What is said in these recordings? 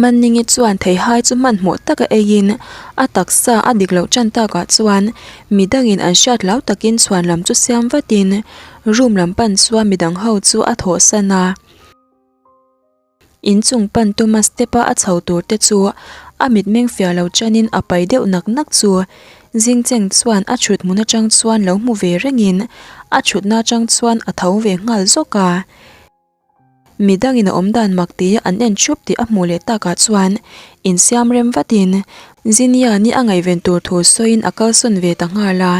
Manningi chuan theihai chu hmanhmawh taka eiin a taksa a dik loh tan takah chuan midangin an hriat hlau takin chhuan lam chu siam vatin room lam pan chuan midang ho chu a thawhsan a. Inchung pan tuma step a a chho tur te chu a mitmeng fiah lo tanin a pai deuh nak nak chu Zingcheng chuan a thut hmun atang chuan lo hmu ve rengin a thutna atang chuan a tho ve nghal zawk a. Midangin a awmdan mak tia an en thup tih a hmuh leh takah chuan insiam rem vatin Ziniani a ngaihven tur thu sawiin a kalsawn ve ta nghal a.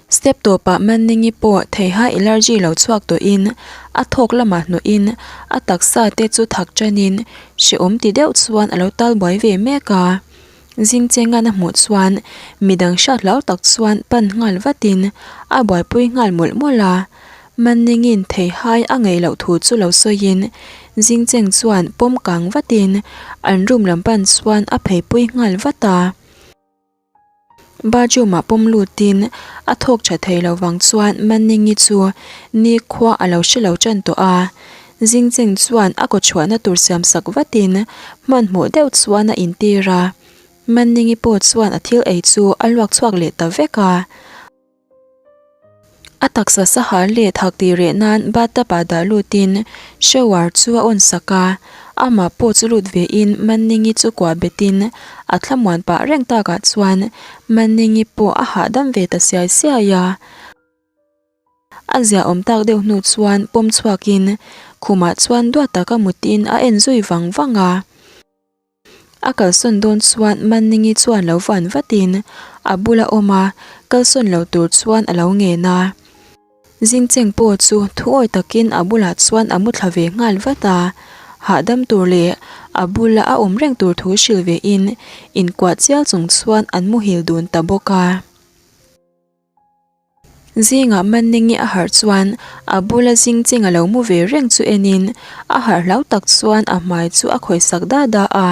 Step tawpah Manningi pawh theiha allergy lo chhuak tawhin a thawk lamah hnawhin a taksa te chu thak tanin hrehawm ti deuh chuan a lo tal buai ve mek a. Zingchengan a hmuh chuan midang hriat hlau tak chuan pan nghal vatin a buaipui nghal mawlh mawlh a. Manningin theihai a ngeih loh thu chu lo sawiin Zingcheng chuan pawm kang vatin an room lam pan chuan a pheipui nghal vat a. Bathroom ah pawm lutin a thawk tha thei lo vang chuan Manningi chu nikhua a lo hre lo tan tawh a. Zingcheng chuan a kaw chhuahna tur siam sak vatin hmanhmawh deuh chuan a intir a. Manningi pawh chuan a thil ei chu a luak chhuak leh ta vek a. A taksa sahar leh thak tih reh nan bathtub ah dah lutin shower chu a on sak a, amah pawh chu lut ve in Manningi chu kuah betin a thlamuan pah reng takah chuan Manningi pawh a hahdam ve ta siai siai a. A ziaawm tak deuh hnu chuan pawm chhuakin khumah chuan duat taka mutin a en zui vang vang a. A kalsawn dawn chuan Manningi chuan lo van vatin a bula awm a, kalsawn lo tur chuan a lo ngen a. Zingcheng pawh chu thuawi takin a bulah chuan a mu thla ve nghal vat a, hahdam tur leh a bula a awm reng tur thu hrilh vein inkuah chial chung chuan an muhil dun ta bawk a. Zingah Manningi a harh chuan a bula zing ching a lo mu ve reng chu enin a harh hlau tak chuan a hmai chu a khawisak da da a.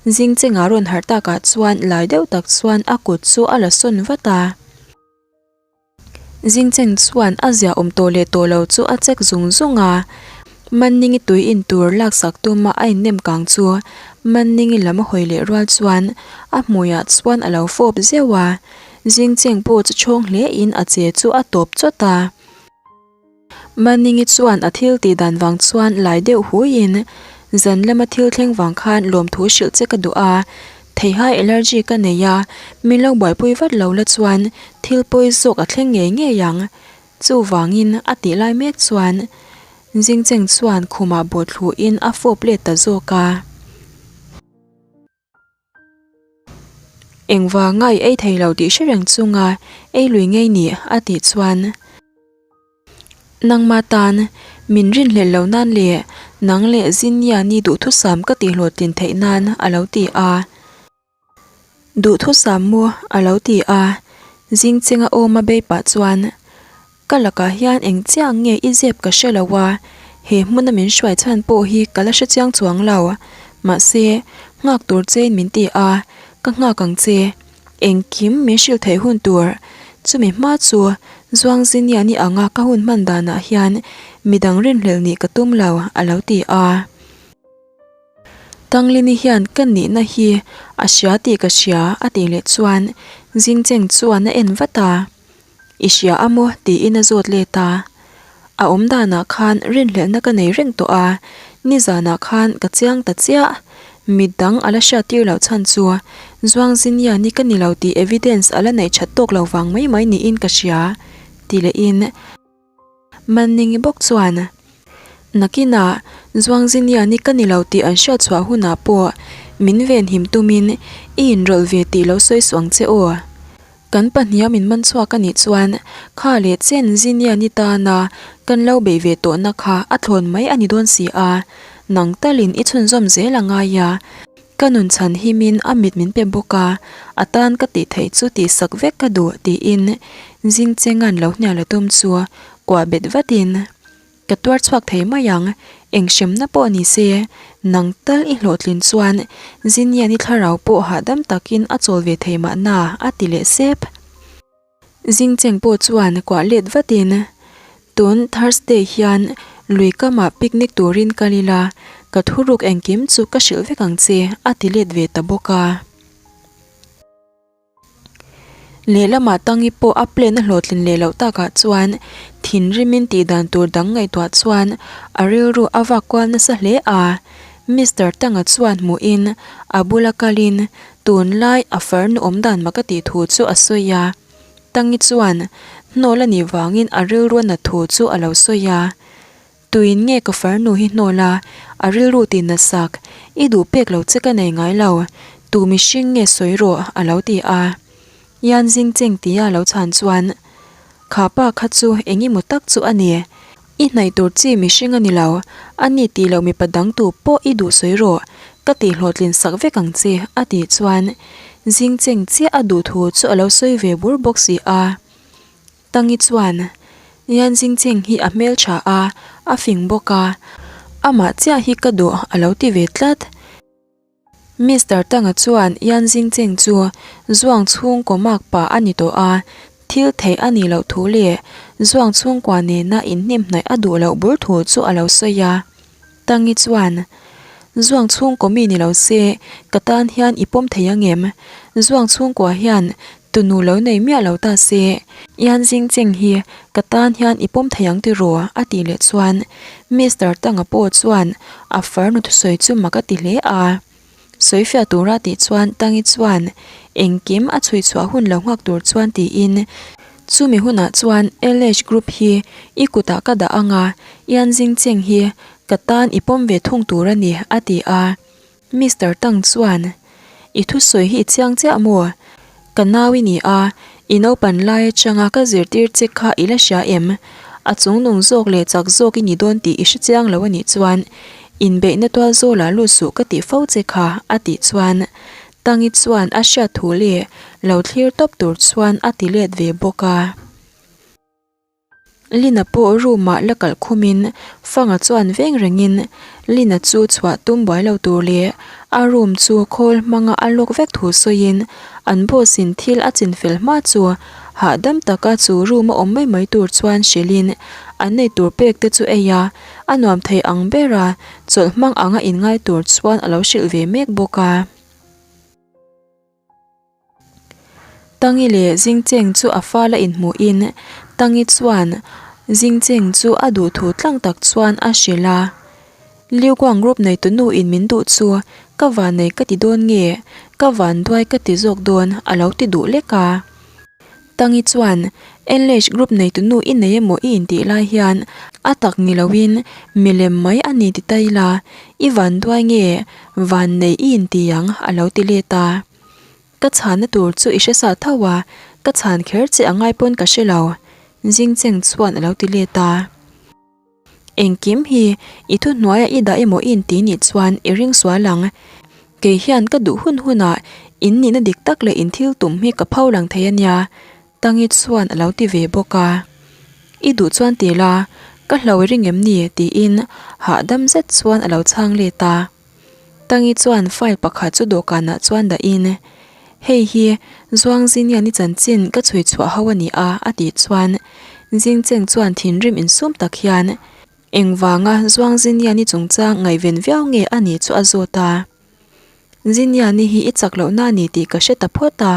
Zing chingah rawn harh takah chuan lai deuh tak chuan a kut chu a la sawn vat a. Zing cheng chuan a zia awm tawh leh tawh lo chu a check zung zung a. Manningi tui in tur laksak tuma a innem kang chu Manningi lam a hawi leh rual chuan a hmuiah chuan a lo fawp zeuh a. Zingcheng pawh chu chhawng hle in a che chu a tawp chawt a. Manningi chuan a thil tih dan vang chuan lai deuh hui in zan lama thil thleng vang khan lawmthu hrilh che ka duh a, theihai allergy ka nei a, min lo buaipui vat lo la chuan thil pawi zawk a thleng ngei ngei ang. Chuvangin a tih lai mek chuan Zingcheng chuan khumah bawhthlu in a fawp let ta zawk a. Engvanga i ei thei lo tih hre reng chunga ei lui ngei ni a tih chuan Nangmah tan min rinhlelh lo nan leh nang leh Zinnia ni duhthusam ka tihhlawhtlin theih nan a lo ti a. Duhthusam mu a lo ti a, Zingchenga awma bei pah chuan Ka lakah hian eng chiang nge i zep ka hre lo a, he hmuna min hruai chhan pawh hi ka la hre chiang chuang lo. Mahse, nghak tur chein min ti a, ka nghak ang che. Engkim min hrilh theih hun tur. Chumi hma chu Zuangziniani anga ka hun hman danah hian midang rinhlelh nih ka tum lo, a lo ti a. Tanglini hian ka nihna hi a hria tih ka hria, a tih leh chuan Zingcheng chuan a en vat a. I hria a maw? tiin a zawt let a. A awm danah khan rinhlelhna ka nei reng tawh a, nizanah khan ka chiang ta chiah. Mit dang a la hriat tir loh chhan chu Zuangziniani ka ni lo tih evidence a la neih that tawk lo vang mai mai niin ka hria, ti lehin Manningi bawk chuan Nakinah Zuangziniani ka ni lo tih an hriat chhuah hunah pawh min venhim tumin i inrawlh ve tih lo sawi suh ang che aw. Kan pahniha min man chhuak a nih chuan kha leh chen Ziniani tana kan lo bei ve tawhna kha a thlawn mai a ni dawn si a, nang talin i chhunzawm zel a ngai a, ka nun chhan himin a mit min pe bawk a, a tan ka tih theih chu tihsak vek ka duh tiin Zingchenga'n lo hnial a tum chu kuah bet vatin. Ka tuar chhuak thei mai ang, eng hremna pawh ni se, nang tal i hlawhtlin chuan Ziniani thlarau pawh hahdam takin a chawl ve thei mahna, a ti leh sep. Zingcheng pawh chuan kuah let vatin, Tun Thursday hian lui kamah picnic turin kal ila, Ka thuruk engkim chu ka hrilh vek ang che, a ti let ve ta bawk a. Lehlamah Tangi pawh a plan a hlawhtlin leh loh takah chuan thinrimin tihdan tur dang ngaihtuah chuan a rilru a vak kual nasa hle a. Mister Tanga chuan hmuhin a bula kalin tunlai a farnu awmdan mak a tih thu chu a sawi a. Tangi chuan hnawl a nih vangin a rilru a nat thu chu a lo sawi a. Tuin nge ka farnu hi hnawl a, a rilru ti nasak, i duh pek lo che ka nei ngai lo, tu mihring nge sawi rawh a lo ti a. Yan zing cheng tia a lo chhan chuan, Kha pa kha chu eng emaw tak chu a ni, i hnaih tur chi mihring a ni lo, a ni tih loh mipa dang tu pawh i duh sawi rawh, ka tih hlawhtlin sak vek ang che a tih chuan zing cheng chiah a duh thu chu a lo sawi ve bur bawk si a. Tangi chuan, Yan Jingcheng hi a hmeltha a, a fing bawk a, amah chiah hi ka duh a lo ti ve tlat. Mister Tanga chuan Yan Jingcheng chu Zuang chhungkaw mak pa a ni tawh a, thil theih a nih loh thu leh Zuang chhungkua nena inhnemhnaih a duh loh bur thu chu a lo sawi a. Tangi chuan, Zuang chhungkaw mi ni lo se, ka tan hian i pawm thei ang em? Zuang chhungkua hian tunu lo nei miah lo ta se, Ian zing cheng hi ka tan hian i pawm thei ang tiraw? a tih leh chuan Mister Tanga pawh chuan a farnu thusawi chu mak a ti hle a. Sawifiah tura tih chuan Tangi chuan engkim a chhui chhuah hun lo nghak tur chuan tiin chumi hunah chuan LH Group hi i kutah ka dah ang a, Ian Zing Cheng hi ka tan i pawm ve thung tur a ni a ti a. Mister Tang chuan I thusawi hi i chiang chiah maw? Ka nau i ni a, i naupan lai atanga ka zirtir che kha i la hria em? A chungnung zawk leh chak zawk i ni dawn tih i hre chiang lo a nih chuan inbeihna tual zawlah lut suh ka tih fo che kha a tih chuan Tangi chuan a hriat thu leh lo thlir tawp tur chuan a ti let ve bawk a. Lina pawh room ah la kalh khumin Fanga chuan veng rengin Lina chu chhuah tum buai lo tur leh a room chu khawl hmanga a lock vek thu sawiin an boss in thil a chin fel hma chu hahdam taka chu room a awm mai mai tur chuan hrilhin an nei tur pek te chu ei a, a nuam thei ang bera chawlh hmang anga inngai tur chuan a lo hrilh ve mek bawk a. Tangi leh Zingcheng chu a fal a inhmuhin Tangi chuan Zingcheng chu a duh thu tlang tak chuan a hrilh a. Liu Guang Group neitu nu in min duh chu ka vannei ka ti dawn nge ka vanduai ka ti zawk dawn a lo ti duh lek a. Tangi chuan LH Group neitu nu i nei emaw i intih lai hian a tak ni loin milem mai a ni ti ta ila i vanduai nge vannei i inti ang a lo ti let a. Ka chhanna tur chu i hre sa tho a, ka chhan kher che a ngai pawn ka hre lo, Jingcheng chuan a lo ti let a. Engkim hi i thuhnuaia i dah emaw i inti nih chuan i ring sual ang. Kei hian ka duh hun hunah in nihna dik tak leh in thil tum hi ka pho lang thei a nia, Tangi chuan a lo ti ve bawk a. I duh chuan ti la, ka hlo i ring em ni? tiin hahdam zet chuan a lo chhang let a. Tangi chuan file pakhat chu dawhkanah chuan dahin, Hei hi Zuang Ziniani chanchin ka chhui chhuah ho a ni a, a tih chuan Jingcheng chuan thinrim insum tak hian engvanga Zuang Ziniani chungchang ngaihven viau nge a nih chu a zawt a. Ziniani hi i chak lohna a ni tih ka hre ta phawt a,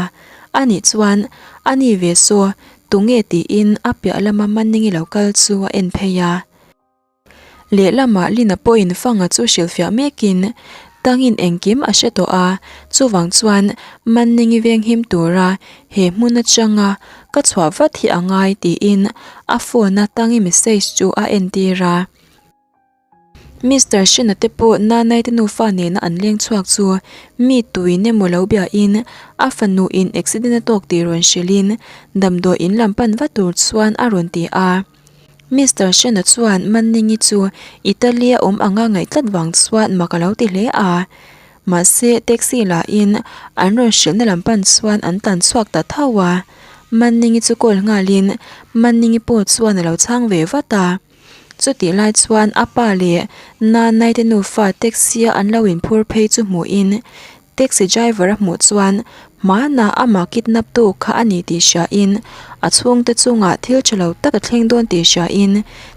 a nih chuan a ni ve saw tunge tiin a piah lama Manningi lo kal chu a en phei a. Lehlamah Lina pawhin Fanga chu hrilhfiah mekin Tangin engkim a hre tawh a, chuvang chuan Manningi venghim tura he hmun atanga ka chhuah vat hi a ngai tiin a phone a Tangi message chu a entir a. Mister Shina te pawh Nanai te nufa nena an leng chhuak chu mi tuin emaw lo biain a fanu in accident a tawk tih rawn hrilhin damdawi in lam pan vat tur chuan a rawn ti a. Mister Shena chuan Manningi chu Italy a awm anga ngaih tlat vang chuan mak a lo ti hle a. Mahse, taxi lahin an rawn hrilhna lam pan chuan an tlan chhuak ta tho a. Manningi chu call nghalin Manningi pawh chuan a lo chhang ve vat a. Chutih lai chuan a pa leh Nanai te nufa taxi a an lo inphur phei chu hmuhin Taxi driver a hmuh chuan hmanah amah kidnap tu kha a ni tih hriain a chhungte chungah thil tha lo tak a thleng dawn tih hriain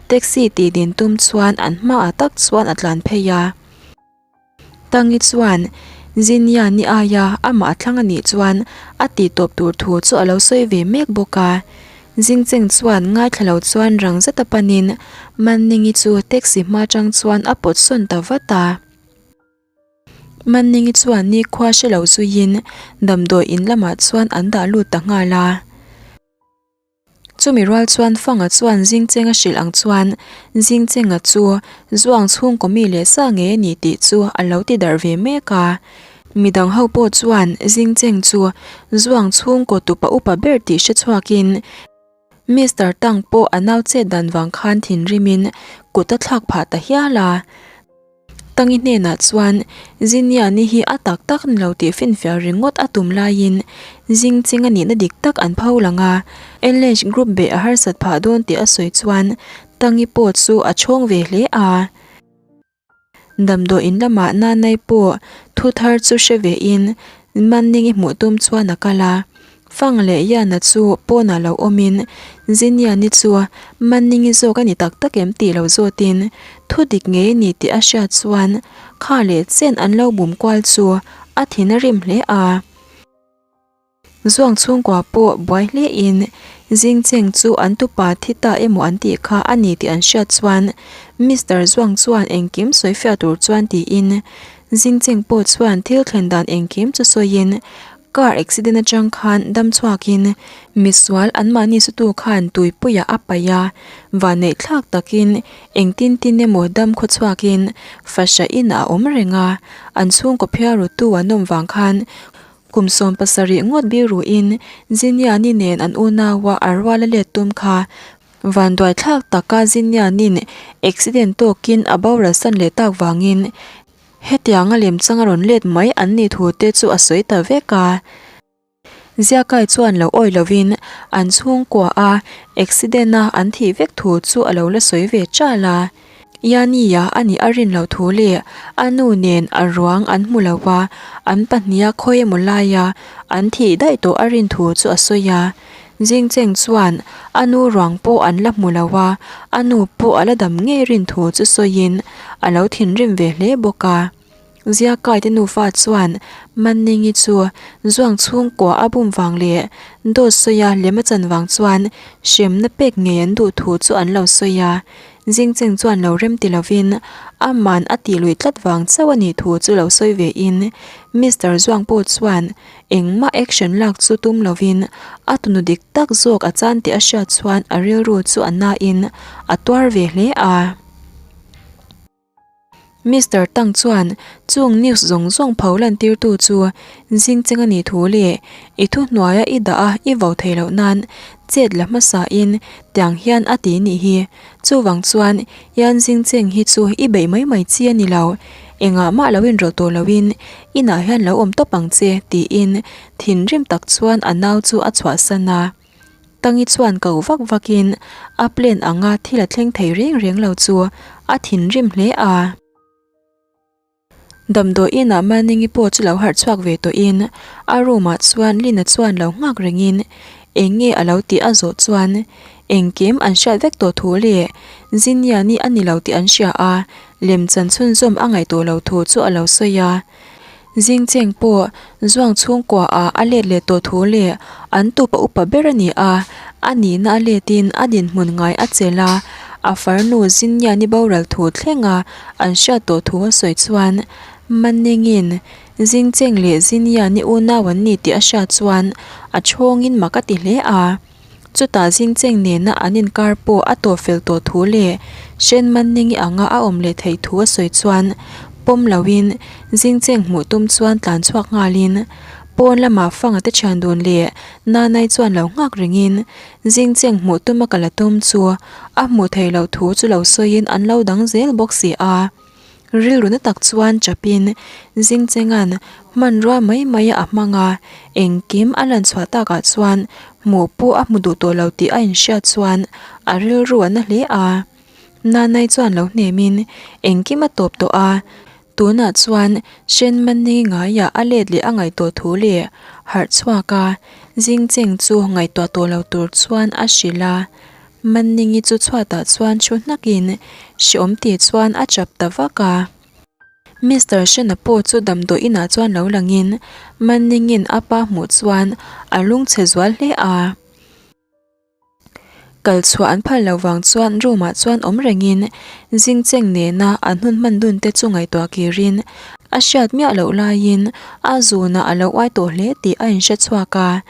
taxi tih din tum chuan an hmaah tak chuan a tlan phei a. Tangi chuan Ziniani aia amah a thlang a nih chuan a tih tawp tur thu chu a lo sawi ve mek bawk a. Zingcheng chuan ngaithla lo chuan rang zeta panin Manningi chu taxi hma tang chuan a pawt sawn ta vat a. Manningi chuan nikhua hre lo zuiin damdawi in lamah chuan an dah lut ta nghal a. Chumi rual chuan Fanga chuan Zingchenga hrilh ang chuan Zingchenga chu Zuang chhungkaw mi leh sa ngei a ni tih chu a lo ti darh ve mek a. Midang ho pawh chuan Zingcheng chu Zuang chhungkaw tupa upa ber tih hre chhuakin Mister Tang pawh a nau chet dan vang khan thinrimin kut a thlak phah ta hial a. Tangi hnenah chuan Ziniani hi a tak tak ni lo tih finfiah ringawt a tum laiin Zingching a nihna dik tak an pho lang a, LH Group beih a harsat phah dawn tih a sawi chuan Tangi pawh chu a chhawng ve hle a. Damdawi in lamah Nanai pawh thu thar chu hre ve in Manning i hmuh tum chuan a kal a. Fang leh Yana chu pawnah lo awmin Ziniani chu Manningi zawk a ni tak tak em tih lo zawtin thu dik ngei a ni tih a hriat chuan kha leh chen an lo bum kual chu a thin a rim hle a. Zuang chhungkua pawh buai hlein Zingcheng chu an tupa thi ta emaw an tih kha a ni tih an hriat chuan Mister Zuang chuan engkim sawifiah tur chuan tiin Zingcheng pawh chuan thil thlen dan engkim chu sawiin Car accident atang khan dam chhuakin misual anmahni sutu khan tuipuiah a paih a, vanneih thlak takin engtin tin emaw dam khaw chhuakin fahra inah a awm reng a, an chhungkaw phiarrutu an awm vang khan kum 70 ngawt biruin Ziniani nen an unaua a rual a let tum kha vanduai thlak taka Zinianin accident tawkin a boral san leh tak vangin Hetianga lemchang a rawn let mai an nih thu te chu a sawi ta vek a. Ziakai chuan lo awi lovin an chhungkua a accident a an thih vek thu chu a lo la sawi ve chal a. Yanni-a a nih a rin loh thu leh a nu nen a ruang an hmu lo va, an pahniha khawi emaw laia an thih daih tawh a rin thu chu a sawi a. Jingcheng chuan a nu ruang pawh an la hmu lo a, a nu pawh a la dam ngei rin thu chu sawiin a lo thinrim ve hle bawk a. Ziakaite nufa chuan Manningi chu Zuang chhungkua a bum vang leh dawt sawia lem a chan vang chuan hremna pek ngei an duh thu chu an lo sawi a. Jingcheng chuan lo rem ti lovin aman a tih luih tlat vang chauh a nih thu chu lo sawi ve in Mister Zuang pawh chuan Engmah action lak chu tum lovin a tunu dik tak zawk a chan tih a hriat chuan a rilru chu a nain a tuar ve hle a. Mister Tang chuan chung news zawng zawng pho lan tirtu chu Jingcheng a nih thu leh i thuhnuaia i dah a i vo thei loh nan chet la hmasain tiang hian a ti nih hi. Chuvang chuan Yan Jingcheng hi chu i beih mai mai chi a ni lo. Engah mah lo inrawlh tawh loin inah hian lo awm tawp ang che tiin thinrim tak chuan a nau chu a chhuahsan a. Tangi chuan ko vak vakin a plan anga thil a thleng thei reng reng lo chu a thinrim hle a. Damdawi inah Manningi pawh chu lo harh chhuak ve tawhin a room ah chuan Lina chuan lo nghak rengin eng nge a lo tih a zawh chuan engkim an hriat vek tawh thu leh Ziniani a ni lo tih an hria a, lemchan chhunzawm a ngaih tawh lo thu chu a lo sawi a. Zingcheng pawh Zuang chhungkua ah a let leh tawh thu leh an tupa upa ber a ni a, a nihna a letin a dinhmun ngai a chelh a, a farnu Zinniani boral thu thlenga an hriat tawh thu a sawi chuan Manningin Zingcheng leh Zinniani unau an ni tih a hriat chuan a chhawngin mak a ti hle a. Chutah Zingcheng nena an inkar pawh a tawh fel tawh thu leh Hrenmanningi anga a awm leh theih thu a sawi chuan pawm loin Zingcheng hmuh tum chuan tlan chhuak nghalin pawn lamah Fanga te thian dun leh Nanai chuan lo nghak rengin Zingcheng hmuh tuma ka la tum chu a hmuh theih loh thu chu lo sawiin an lo dang zel bawk si a. Rilru na tak chuan chapin Zingchenga'n hmanrua mai mai a hmang a, engkim a lan chhuah takah chuan hmuh pawh a hmu duh tawh lo tih a inhriat chuan a rilru a na hle a. Nanai chuan lo hnemin engkim a tawp tawh a, tunah chuan Hrenmani ngaiah a let leh a ngaihtuah thu leh harh chhuak a, Zingcheng chu ngaihtuah tawh lo tur chuan a hrilh a. Manningi chu chhuatah chuan thu hnakin hreawm tih chuan a chap ta vak a. Mister Shen-a pawh chu damdawi inah chuan lo langin Manningin a pa hmuh chuan a lungchhe zual hle a. Kal chhuah an phal loh vang chuan room ah chuan awm rengin Zingcheng nena an hun hman dun te chu ngaihtuah kirin a hriat miah loh laiin a zunah a lo uai tawh hle tih a inhre chhuak a.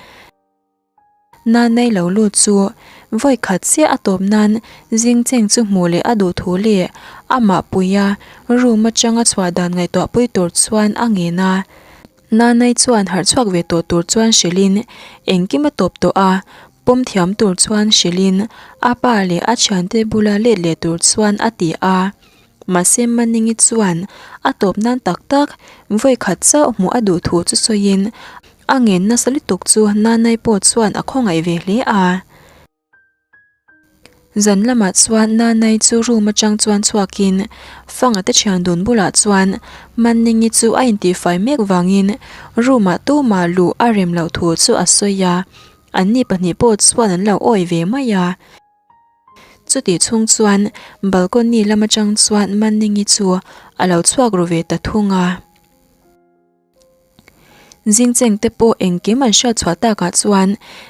Nanei lo lut chu vawi khat chiah a tawp nan Zingcheng chu hmuh leh a duh thu leh amah puia room atanga chhuah dan ngaihtuah pui tur chuan a ngen a. Nanai chuan harh chhuak ve tawh tur chuan hrilhin engkim a tawp tawh a, pawm thiam tur chuan hrilhin a pa leh a thiante bula let leh tur chuan a ti a. Mahse Maningi chuan a tawp nan tak tak vawi khat chauh hmuh a duh thu chu sawiin a ngen nasa lutuk chu Nanai pawh chuan a khawngaih ve hle a. Zan lamah chuan Nanai chu room atang chuan chhuakin Fanga te thian dun bulah chuan Manningi chu a intihfai mek vangin room ah tumah luh a rem loh thu chu a sawi a, anni pahnih pawh chuan an lo awi ve mai a. Chutih chhung chuan balcony lam atang chuan Manningi chu a lo chhuak ru ve ta thung a. Zingcheng te pawh engkim an hriat chhuah takah chuan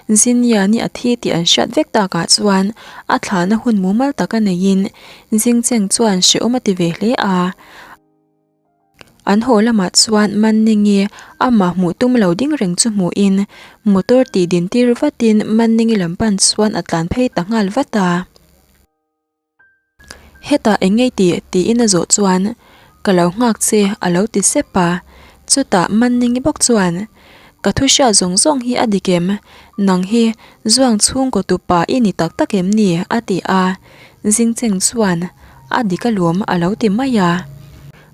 Ziniani a thi tih an hriat vek takah chuan a thlahna hun mumal taka neiin Zingcheng chuan hrehawm a ti ve hle a. An haw lamah chuan Manningi amah hmuh tum lo ding reng chu hmuhin motor tih din tir vatin Manningi lam pan chuan a tlan phei ta nghal vat a. Hetah eng ngei tih tiin a zawh chuan ka lo nghak che a lo ti sep a, chutah Manningi bawk chuan ka thu hriat zawng zawng hi a dik em? Nang hi Zuang chhungkaw tupa i ni tak tak em ni? a ti a, Zingcheng chuan a dik alawm a lo ti mai a.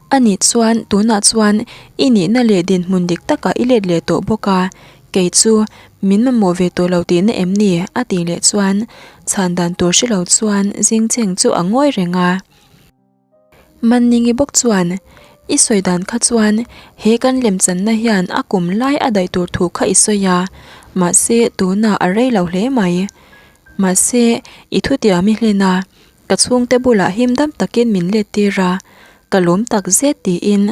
A nih chuan tunah chuan i nihna leh dinhmun dik takah i let leh tawh bawk a, kei chu min mamawh ve tawh lo tihna em ni? a tih leh chuan chhan dan tur hre lo chuan Zingcheng chu a ngawi reng a. Manningi bawk chuan, I sawi dan kha chuan he kan lemchanna hian a kum lai a daih tur thu kha i sawi a, mahse tunah a rei lo hle mai. Mahse i thutiam i hlen a, Ka chhungte bulah him dam takin min let tir a, ka lawm tak zet tiin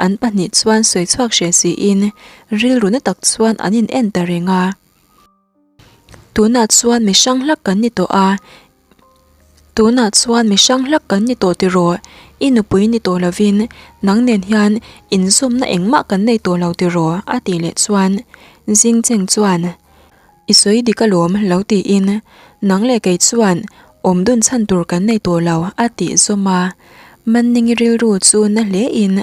an pahnih chuan sawi chhuak hreh siin rilru na tak chuan an in en ta reng a. Tunah chuan mi hrang hlak kan ni tawh a, tunah chuan mi hrang hlak kan ni tawh tiraw, i nupui ni tawh lovin nang nen hian inzawmna engmah kan nei tawh lo tiraw a tih leh chuan Zingcheng chuan I sawi dik alawm lo tiin nang leh kei chuan awm dun chhan tur kan nei tawh lo a tih zawm a. Manningi rilru chu na hle in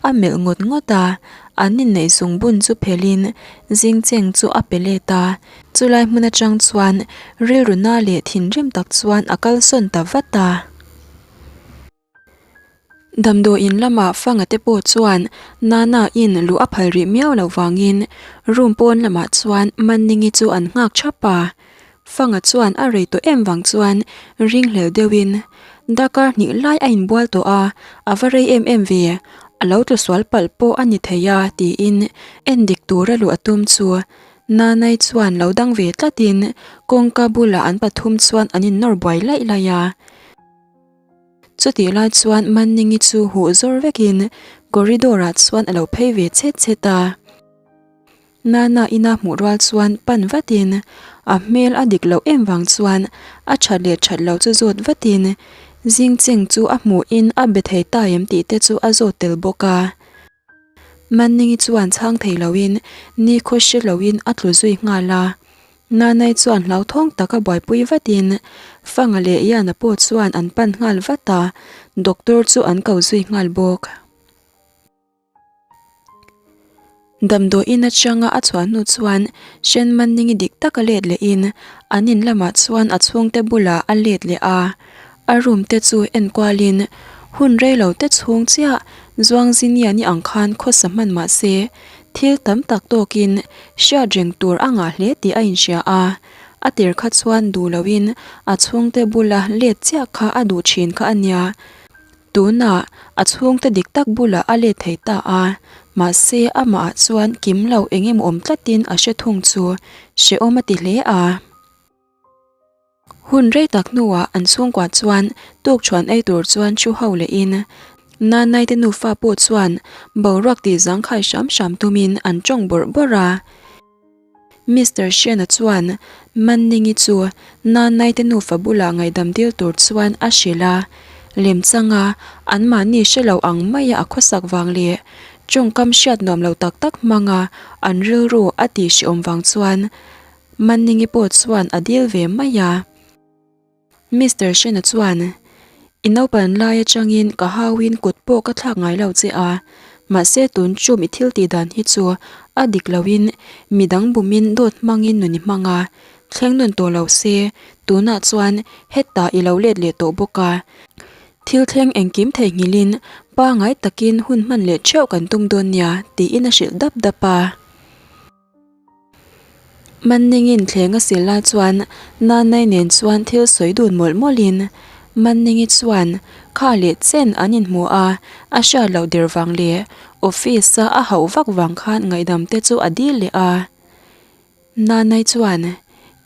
a melh ngawt ngawt a, an inneih zung bun chu phelh in Zingcheng chu a pe let a. Chulai hmun atang chuan rilru na leh thinrim tak chuan a kalsawn ta vat a. Damdawiin lamah Fanga te pawh chuan Nana in luh a phal rih miau loh vangin room pawn lamah chuan Manningi chu an nghak thap a. Fanga chuan a rei tawh em vang chuan ringhlel deuhin darkar hnih lai a inbual tawh a, a va rei em em ve, a lo tlu sual palh pawh a ni thei a tiin endik tura luh a tum chu Nanai chuan lo dang ve tlatin kawngka bulah an pathum chuan an innawr buai laih laih a. Chutih lai chuan Manningi chu huh zawr vekin corridor ah chuan a lo phei ve chhet chhet a. Nana ina hmuh rual chuan pan vatin a hmel a dik loh em vang chuan a that leh that loh chu zawt vatin Zingcheng chu a hmuhin a be thei ta em tih te chu a zawt tel bawk a. Manningi chuan chhang thei loin nikhaw hre loin a tlu zui nghal a. Nanai chuan hlauthawng taka buaipui vatin Fanga leh Iana pawh chuan an pan nghal vat a, doctor chu an ko zui nghal bawk. Damdawiin atanga a chhuah hnu chuan Shen Manningi dik taka let lehin an in lamah chuan a chhungte bulah a let leh a. A room te chu enkualin hun reilo te chhung chiah Zuangziniani ang khan khawsa hman mah se thil tam tak tawkin hriat reng tur a ngah hle tih a inhria a. A tir kha chuan duh loin a chhungte bula let chiah kha a duh thin kha a nia. Tunah a chhungte dik tak bulah a let thei ta a, mahse amahah chuan kim lo eng emaw awm tlatin a hre thung chu hrehawm a ti hle a. Hun rei tak hnuah an chhungkua chuan tukṭhuan ei tur chuan thu ho lehin Nanai te nufa pawh chuan boruak tih zangkhai hram hram tumin an tawng bawrh bawrh a. Mister Shena chuan Manningi chu Nanai te nufa bulah ngaihdam dil tur chuan a hrilh a, lemchanga anmahni hre lo ang maia a khawsak vang leh tawngkam hriat nuam lo tak tak hmanga an rilru a tihhriawm vang chuan Manningi pawh chuan a dil ve mai a. Mister Shena chuan, I naupan lai atangin ka hauin kut pawh ka thlak ngai lo che a, mahse tun chum i thil tih dan hi chu a dik loin midang bumin dawt hmangin nun i hmang a, thleng nawn tawh lo se tunah chuan hetah i lo let leh tawh bawk a. Thil thleng engkim theihnghilhin pangai takin hun hman leh theuh kan tum dawn nia tiin a hrilh dap dap a. Manningin thleng a sil lai chuan Nanai nen chuan thil sawi dun mawlh mawlhin Manningi chuan kha leh chen an inhmu a, a hriat loh der vang leh office a a hauh vak vang khan ngaihdam te chu a dil leh a. Nanai chuan,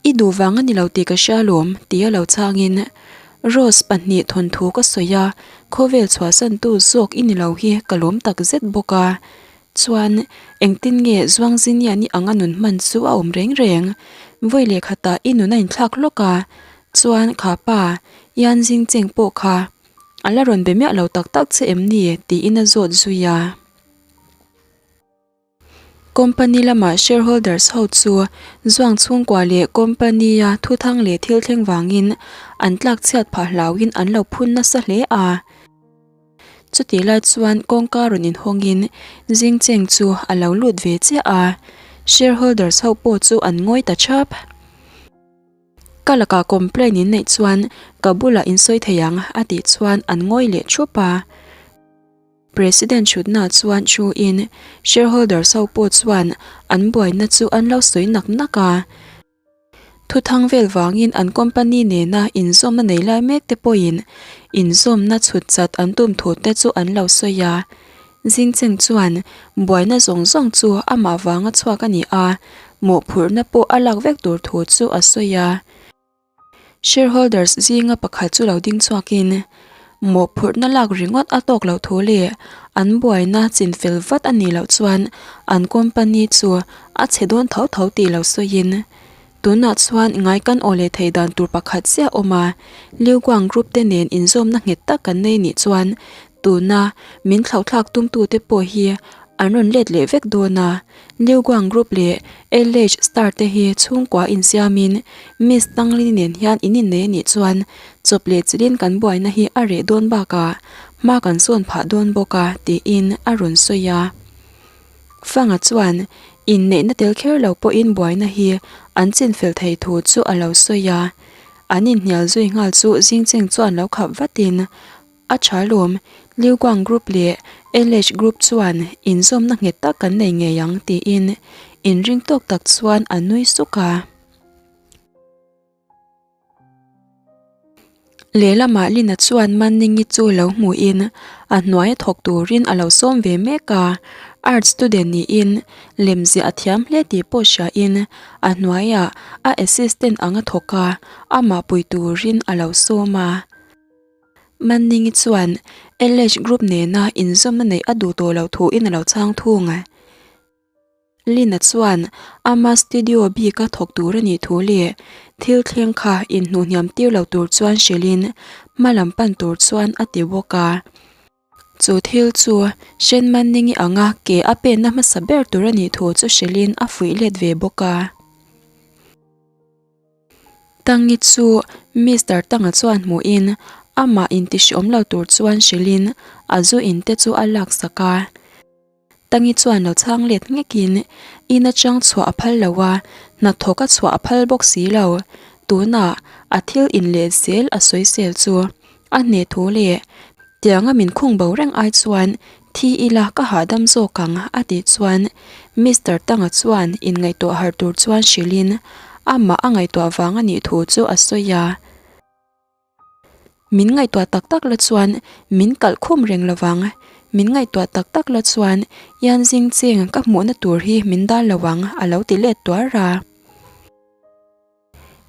I duh vang a ni lo tih ka hria lawm tia lo chhangin Rose pahnih thawnthu ka sawi a, khawvel chhuahsantu zawk i ni lo hi ka lawm tak zet bawk a. Chuan, engtin nge Zuangziniani anga nun hman chu a awm reng reng? Vawi leh khatah i nun a inthlak lawk a, chuan kha pa, Yan Jingcheng pawh kha a la rawn be miah lo tak tak che em ni? tiin a zawt zui a. Company lama shareholders ho chu Zuang chhungkua leh company-a thuthang leh thil thleng vangin an tlakchhiat phah hlauhin an lo phun nasa hle a. Chutih lai chuan kawngka rawn inhawngin Jingcheng chu a lo lut ve chiah a, shareholders ho pawh chu an ngawi ta thap. Ka lakah complaint in neih chuan ka bulah in sawi thei ang a tih chuan an ngawi leh thup a. President thutna chuan thu in shareholders ho pawh chuan an buaina chu an lo sawi nak nak a. Thuthang vel vangin an company nena inzawmna nei lai mek te pawhin inzawmna chhut chat an tum thu te chu an lo sawi a. Jingcheng chuan buaina zawng zawng chu amah vanga chhuak a ni a, mawhphurhna pawh a lak vek tur thu chu a sawi a. Shareholders zinga pakhat chu lo ding chhuakin mawhphurhna lak ringawt a tawk loh thu leh an buaina chinfel vat a nih loh chuan an company chu a chhe dawn tho tho tih lo sawiin tunah chuan ngai kan aw leh thei dan tur pakhat chiah a awm a, Liuguang Group te nen inzawmna nghet tak kan nei nih chuan tuna min thlauhthlak tumtute pawh hi an rawn let leh vek dawn a, Liuguang Group leh LH Star te hi chhungkua insiamin Miss Tangli nen hian in innei anih chuan chawp leh chilhin kan buaina hi a reh dawn bakah hma kan sawn phah dawn bawk a tiin a rawn sawi a. Fanga chuan inneihna tel kher lo pawhin buaina hi an chinfel thei thu chu a lo sawi a, an inhnial zui nghal chu Jingcheng chuan lo khap vatin A tha lawm, Liuguang Group leh LH Group chuan inzawmna nghet tak kan nei ngei ang tiin inring tawk tak chuan a nui suk a. Lehlamah Lina chuan Manningi chu lo hmuhin a hnuaia thawk turin a lo sawm ve mek a, art student niin lemziah a thiam hle tih pawh hriain a hnuaiah a assistant anga thawk a, amah pui turin a lo sawm a. Manningi chuan LH Group nena inzawmna neih a duh tawh loh thuin a lo chhang thung. Lina chuan ama studio bika thawk tur a nih thu leh thil thleng kha inhnuhhniam tir lo tur chuan hrilhin hma lam pan tur chuan a ti bawk a. Chu thil chu Shen Manningi anga ke a penna hmasa ber tur a nih thu chu hrilhin a fuih let ve bawk a. Tangi chu Mister Tanga chuan hmuhin amah intihriawm lo tur chuan hrilhin a zu in te chu a laksak a. Tangi chuan lo chhang let nghekin in atang chhuah a phal lo a, hnathawk a chhuah a phal bawk si lo. Tunah a thil in leh zel a sawisel chu a hneh thu leh Tianga min khung bo reng ai chuan thi ila ka hahdam zawk ang a tih chuan Mister Tanga chuan inngaihtuah harh tur chuan hrilhin amah a ngaihtuah vang a nih thu chu a sawi a. Min ngaihtuah tak tak la chuan min kalh khum reng lo vang, min ngaihtuah tak tak la chuan Yan Jingcheng ka hmuhna tur hi min dal lo ang a lo ti let tuar a.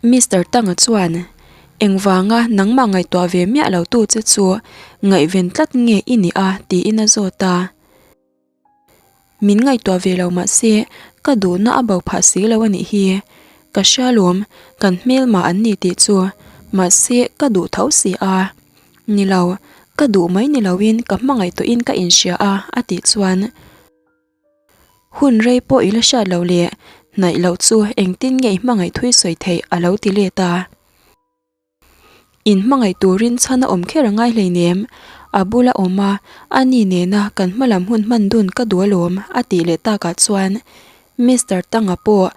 Mister Tanga chuan, Engvanga nangmah ngaihtuah ve miah lo tu che chu ngaihven tlat nge i nih a? tiin a zawt a. Min ngaihtuah ve lo mah se ka duhna a bo phah si lo a nih hi. Ka hria lawm, kan hmelma an ni tih chu. Mahse ka duh tho si a. Ni lo, ka duh mai ni loin ka hmangaih tawhin ka inhria a a tih chuan. Hun rei pawh i la hriat loh leh hnaih loh chu engtin nge i hmangaih thui sawi theih a lo ti let a. In hmangaih turin chhan a awm kher a ngai hleinem, a bula awm a, a ni nena kan hmalam hun hman dun ka duh alawm a tih leh takah chuan Mister Tanga pawh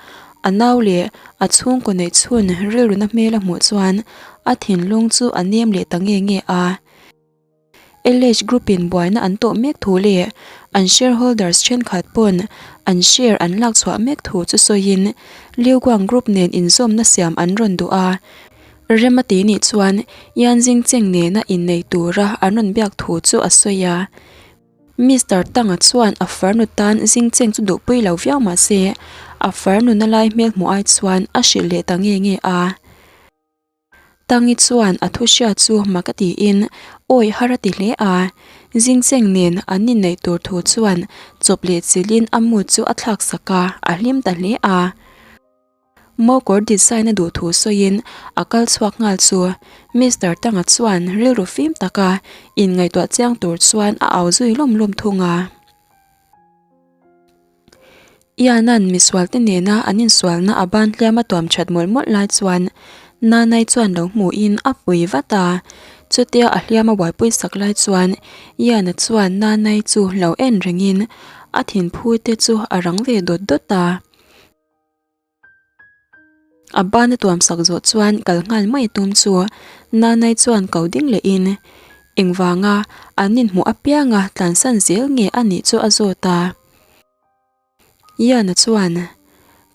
a nau leh a chhungkaw neih chhun rilruna hmel a hmuh chuan a thinlung chu a nem leh ta nge nge a. LH Group in buaina an tawh mek thu leh an shareholders thenkhat pawn an share an lak chhuah mek thu chu sawiin Liuguang Group nen inzawmna siam an rawn duh a. Remati nih chuan Yan Jingcheng nena innei tura an rawn biak thu chu a sawi a. Mister Tanga chuan a farnu tan Jingcheng chu duhpui lo viau mah se a farnu na lai hmel hmuh ai chuan a hrilh leh ta nge nge a. Tangi chuan a thu hriat chu mak a tiin awi har a ti hle a, Zingcheng nen an inneih tur thu chuan chawp leh chilhin a mood chu a thlak sak a, a hlim ta hle a. Mokawr design a duh thu sawiin a kal chhuak nghal chu Mister Tanga chuan rilru fim taka inngaihtuah chiang tur chuan a au zui lawm lawm thung a. Iana'n misualte nena an insualna a ban hliam a tuam that mawlh mawlh lai chuan Nanai chuan lo hmuhin a pui vat a. Chutia a hliam a buaipui sak lai chuan Iana chuan Nanai chu lo en rengin a thinphu te chu a rang ve dawt dawt a. A ban a tuam sak zawh chuan kal nghal mai tum chu Nanai chuan ko ding lehin engvanga an inhmuh apianga tlansan zel nge a nih chu a zawt a. Iana chuan,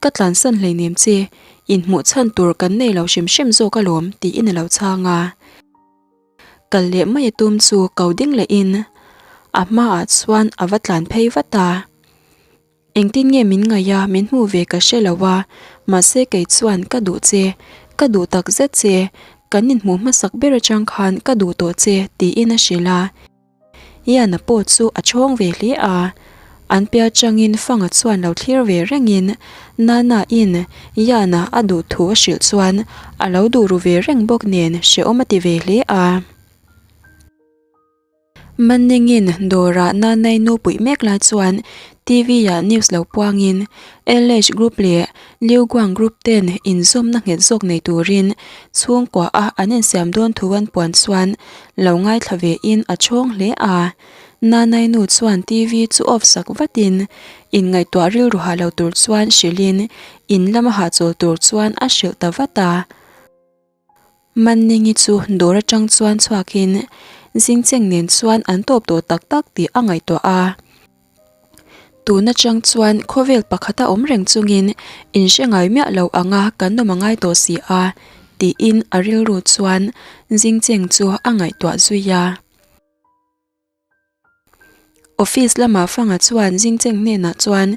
Ka tlansan hleinem che, inhmuh chhan tur kan nei lo hrim hrim zawk alawm tiin a lo chhang a. Kal leh mai a tum chu ko ding lehin a hmaah chuan a va tlan phei vat a. Engtin nge min ngaih a, min hmuh ve ka hre lo a, mahse kei chuan ka duh che, ka duh tak zet che, kan inhmuh hmasak ber atang khan ka duh tawh che tiin a hrilh a. Ian-a pawh chu a chhawng ve hle a, an piah atangin Fanga chuan lo thlir ve rengin Nana-in Ian-a a duh thu a hrilh chuan a lo duh ru ve reng bawk nen hrehawm a ti ve hle a. Manningin dawrah Nanai nu puih mek lai chuan TV ah news lo puangin LH Group leh Liu Guang Group ten inzawmna nghet zawk nei turin chhungkua a an insiam dawn thu an puan chuan lo ngaithla ve in a chhawng hle a. Nanai nu chuan TV chu off sak vatin inngaihtuah rilru ha lo tur chuan hrilhin in lama hahchawl tur chuan a hrilh ta vat a. Manningi chu dawr atang chuan chhuakin Zingcheng nen chuan an tawp tawh tak tak tih a ngaihtuah a. Tun atang chuan khawvel pakhata awm reng chungin inhre ngai miah lo anga kan awm a ngai tawh si a tiin a rilru chuan Zingcheng chu a ngaihtuah zui a. Office lamah Fanga chuan Zingcheng hnenah chuan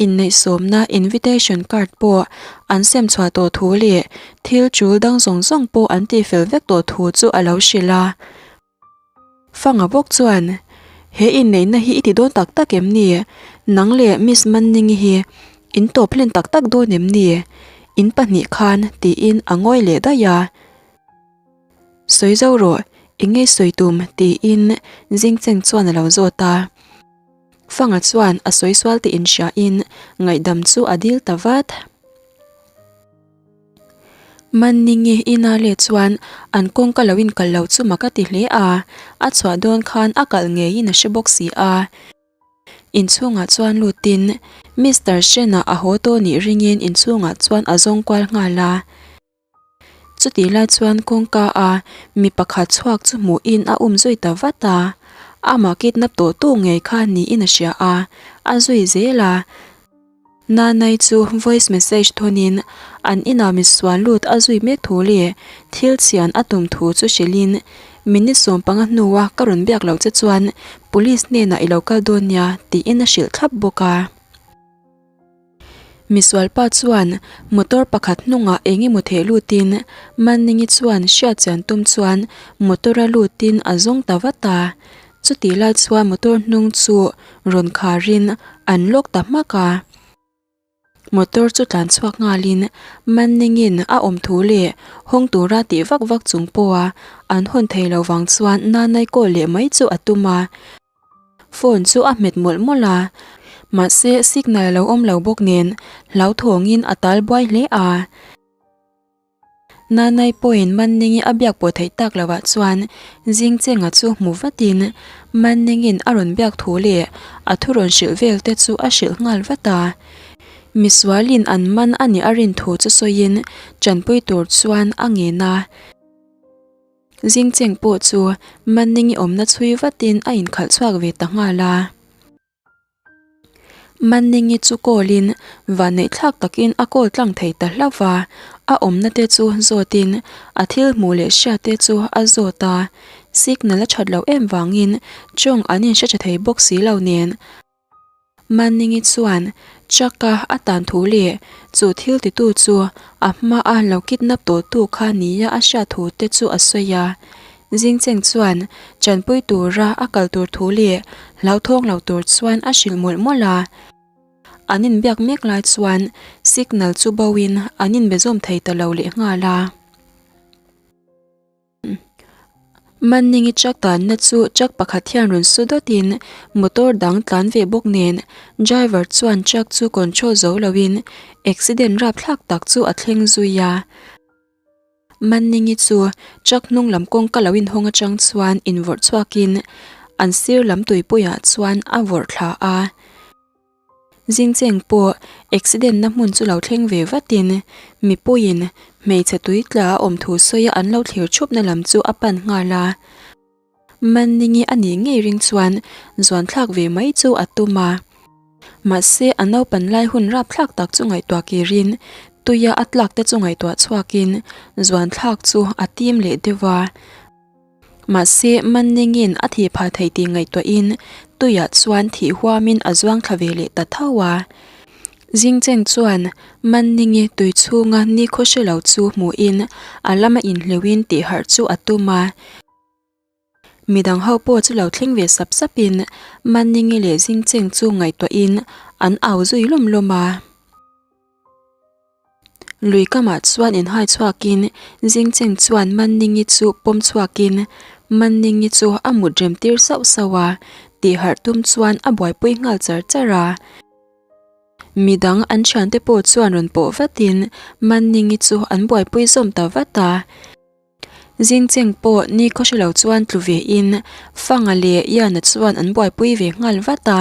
inneihsawmna invitation card pawh an sem chhuah tawh thu leh thil tul dang zawng zawng pawh an tihfel vek tawh thu chu a lo hrilh a. Fanga bawk chuan, He inneihna hi i ti dawn tak tak em ni? Nang leh Miss Manningi hi in tawp hlen tak tak dawn em ni? In pahnih khan tiin a ngawi leh daih a. Sawi zo rawh, eng nge sawi tum? tiin Zingcheng chuan a lo zawt a. Fanga chuan a sawi sual tih inhriain ngaihdam chu a dil ta vat. Manningi ina leh chuan an kawngka lo inkal lo chu mak a ti hle a, a chhuah dawn khan a kalh ngeiin a hre bawk si a. Inchhungah chuan lutin Mister Shen-a a haw tawh nih ringin inchhungah chuan a zawng kual nghal a. Chutih lai chuan kawngka a mi pakhat chhuak chu hmuhin a um zui ta vat a, amah kidnap tawh tu ngei kha niin a hria a, a zui zel a. Nanai chu voice message thawnin an inah misual lut a zui mek thu leh thil chhian a tum thu chu hrilhin, Minute 15 hnua ka rawn biak loh che chuan police hnenah i lo kal dawn nia tiin a hrilh thlap bawk a. Misualpa chuan motor pakhat hnungah eng emaw theh lutin Manningi chuan hriatchian tum chuan motor a lutin a zawng ta vat a. Chutih lai chuan motor hnung chu rawn kharin an lawk ta hmak a. Motor chu tlan chhuak nghalin Manningin a awm thu leh hawng tura tih vak vak chung pawha an hawn thei lo vang chuan Nanai call leh mai chu a tum a. Phone chu a hmet mawlh mawlh a, mahse signal a lo awm lo bawk nen hlauthawngin a tal buai hle a. Nanai pawhin Manningi a biak pawh theih tak lohah chuan Zingchenga chu hmu vatin Manningin a rawn biak thu leh a thu rawn hrilh vel te chu a hrilh nghal vat a. Misualin an man a nih a rin thu chu sawiin tanpui tur chuan a ngen a. Zingcheng pawh chu Manningi awmna chhui vatin a inkhalh chhuak ve ta nghal a. Manningi chu call-in vanneihthlak takin a call tlang thei ta hlauh va, a awmna te chu zawtin a thil hmuh leh hriat te chu a zawt a, signal a that loh em vangin tawng an inhre tha thei bawk si lo nen. Manningi chuan truck-a a tan thu leh chu thil titu chu a hmaa lo kidnap tawhtu kha nia a hriat thu te chu a sawi a. Zingcheng chuan chanpui tura a kal tur thu leh hlauthawng lo tur chuan a hrilh mawlh mawlh a. An inbiak mek lai chuan signal chu bo in an inbe zawm thei ta lo leh nghal a. Manningi truck tanna chu truck pakhat hian rawn su dawt in motor dang tlan ve bawk nen driver chuan truck chu control zo lo in accident rapthlak tak chu a thleng zui a. Manningi chu truck hnung lam kawngka lo inhawng atang chuan invawrh chhuakin an sir lam tuipuiah chuan a vawrh thla a. Zingcheng pawh accident na hmun chu lo thleng ve vatin mipuiin hmeichhe tui tla a awm thu sawia an lo thlir thupna lam chu a pan nghal a. Manningi a nih ngei ring chuan zuan thlak ve mai chu a tum a. Mahse a naupan lai hun rap thlak tak chu ngaihtuah kirin tuia a tlak te chu ngaihtuah chhuakin zuan thlak chu a tim leh deuh a. Mahse Manningin a thih phah thei tih ngaihtuahin tuiah chuan thih huamin a zuang thla ve leh ta tho a. Zingcheng chuan Manningi tui chhunga nikhaw hre lo chu hmuhin a lama inhleuhin tihharh chu a tum a. Midang ho pawh chu lo thleng ve sap sapin Manningi leh Zingcheng chu ngaihtuahin an au zui lawm lawm a. Lui kamah chuan inhai chhuakin Zingcheng chuan Manningi chu pawm chhuakin Manningi chu a mut rem tir sauh sauh a, tihharh tum chuan a buaipui nghal char char a. Midang an thiante pawh chuan rawn pawh vatin Manningi chu an buaipui zawm ta vat a. Zingcheng pawh ni khaw hre lo chuan tlu ve in Fanga leh Iana chuan an buaipui ve nghal vat a.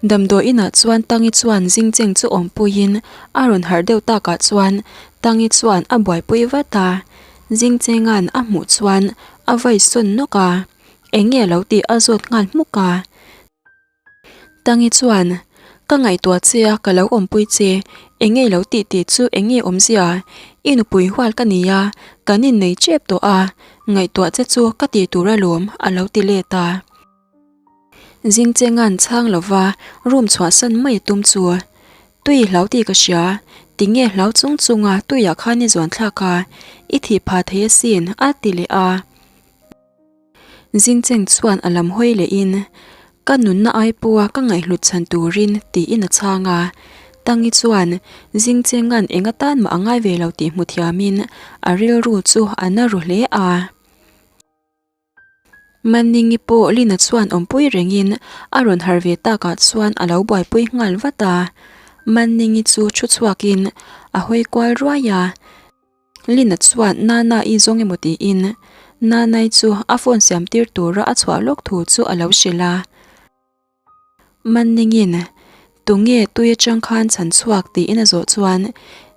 Damdawi inah chuan Tangi chuan Zingcheng chu awmpuiin a rawn harh deuh takah chuan Tangi chuan a buaipui vat a. Zingchenga'n a hmuh chuan a vai sawn nawk a, eng nge lo tih a zawt nghal hmuk a. Tangi chuan, Ka ngaihtuah che a, ka lo awmpui che. Eng nge lo tih tih chu eng nge awmzia? I nupui hual ka ni a, kan innei tep tawh a, ngaihtuah che chu ka tih tur alawm, a lo ti let a. Zingchenga'n chhang lova room chhuahsan mai a tum chu, Tui hlau tih ka hria, tinge hlau chung chunga tuiah khan i zuan thlak a, i thih phah thei asin, a ti leh a. Zingcheng chuan a lam hawi lehin, Ka nunna ai pawha ka ngaihhlut chhan turin tiin a chhang a. Tangi chuan Zingchenga'n eng atan mah a ngai ve lo tih hmu thiamin a rilru chu a na ru hle a. Manningi pawh Lina chuan awmpui rengin a rawn harh ve takah chuan a lo buaipui nghal vat a. Manningi chu thu chhuakin a hawi kual ruai a. Lina chuan Nana-i zawng emaw tiin Nana-i chu a phone siam tir tura a chhuah lawk thu chu a lo hrilh a. Manningin, Tunge tui atang khan chhan chhuak tiin a zawh chuan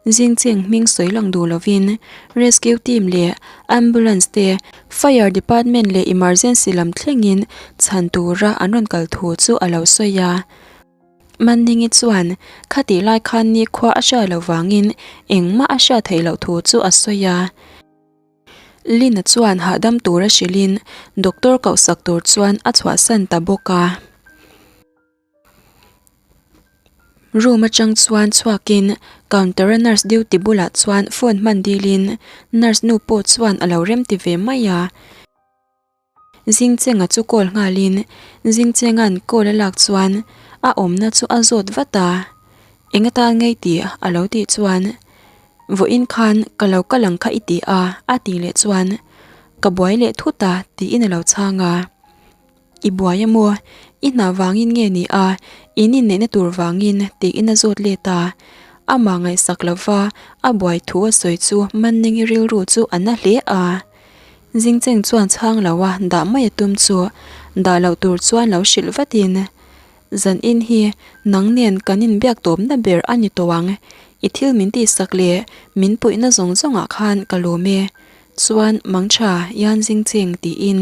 Zingcheng hming sawi lang duh lovin Rescue team leh Ambulance te, Fire department leh Emergency lam thlengin chhan tura an rawn kal thu chu a lo sawi a. Manningi chuan khatih lai khan nikhua a hria lo vangin engmah a hria theih loh thu chu a sawi a. Lina chuan hahdam tura hrilhin doctor kohsak tur chuan a chhuahsan ta bawk a. Room atang chuan chhuakin counter a nurse duty bulah chuan phone hman dilin nurse nu pawh chuan a lo remti ve mai a. Zingchenga chu call nghalin Zingchenga'n call a lak chuan a awmna chu a zawt vat a, Eng atan ngei tih a lo tih chuan Vawiin khan ka lo kal ang kha i ti a a tih leh chuan Ka buai leh thut a tiin a lo chhang a. I buai a maw? I hna vangin nge ni a, in inneihna tur vangin tiin a zawt let a. Amah ngaihsak lova a buai thu a sawi chu Manningi rilru chu a na hle a. Zingcheng chuan chhang lo a dah mai a tum chu dah loh tur chuan lo hrilh vatin, Zan in hi nang nen kan inbiak tawpna ber a ni tawh ang, i thil min tihsak leh min puihna zawng zawngah khan ka lawm e. Chuan mangtha Yan Zingcheng tiin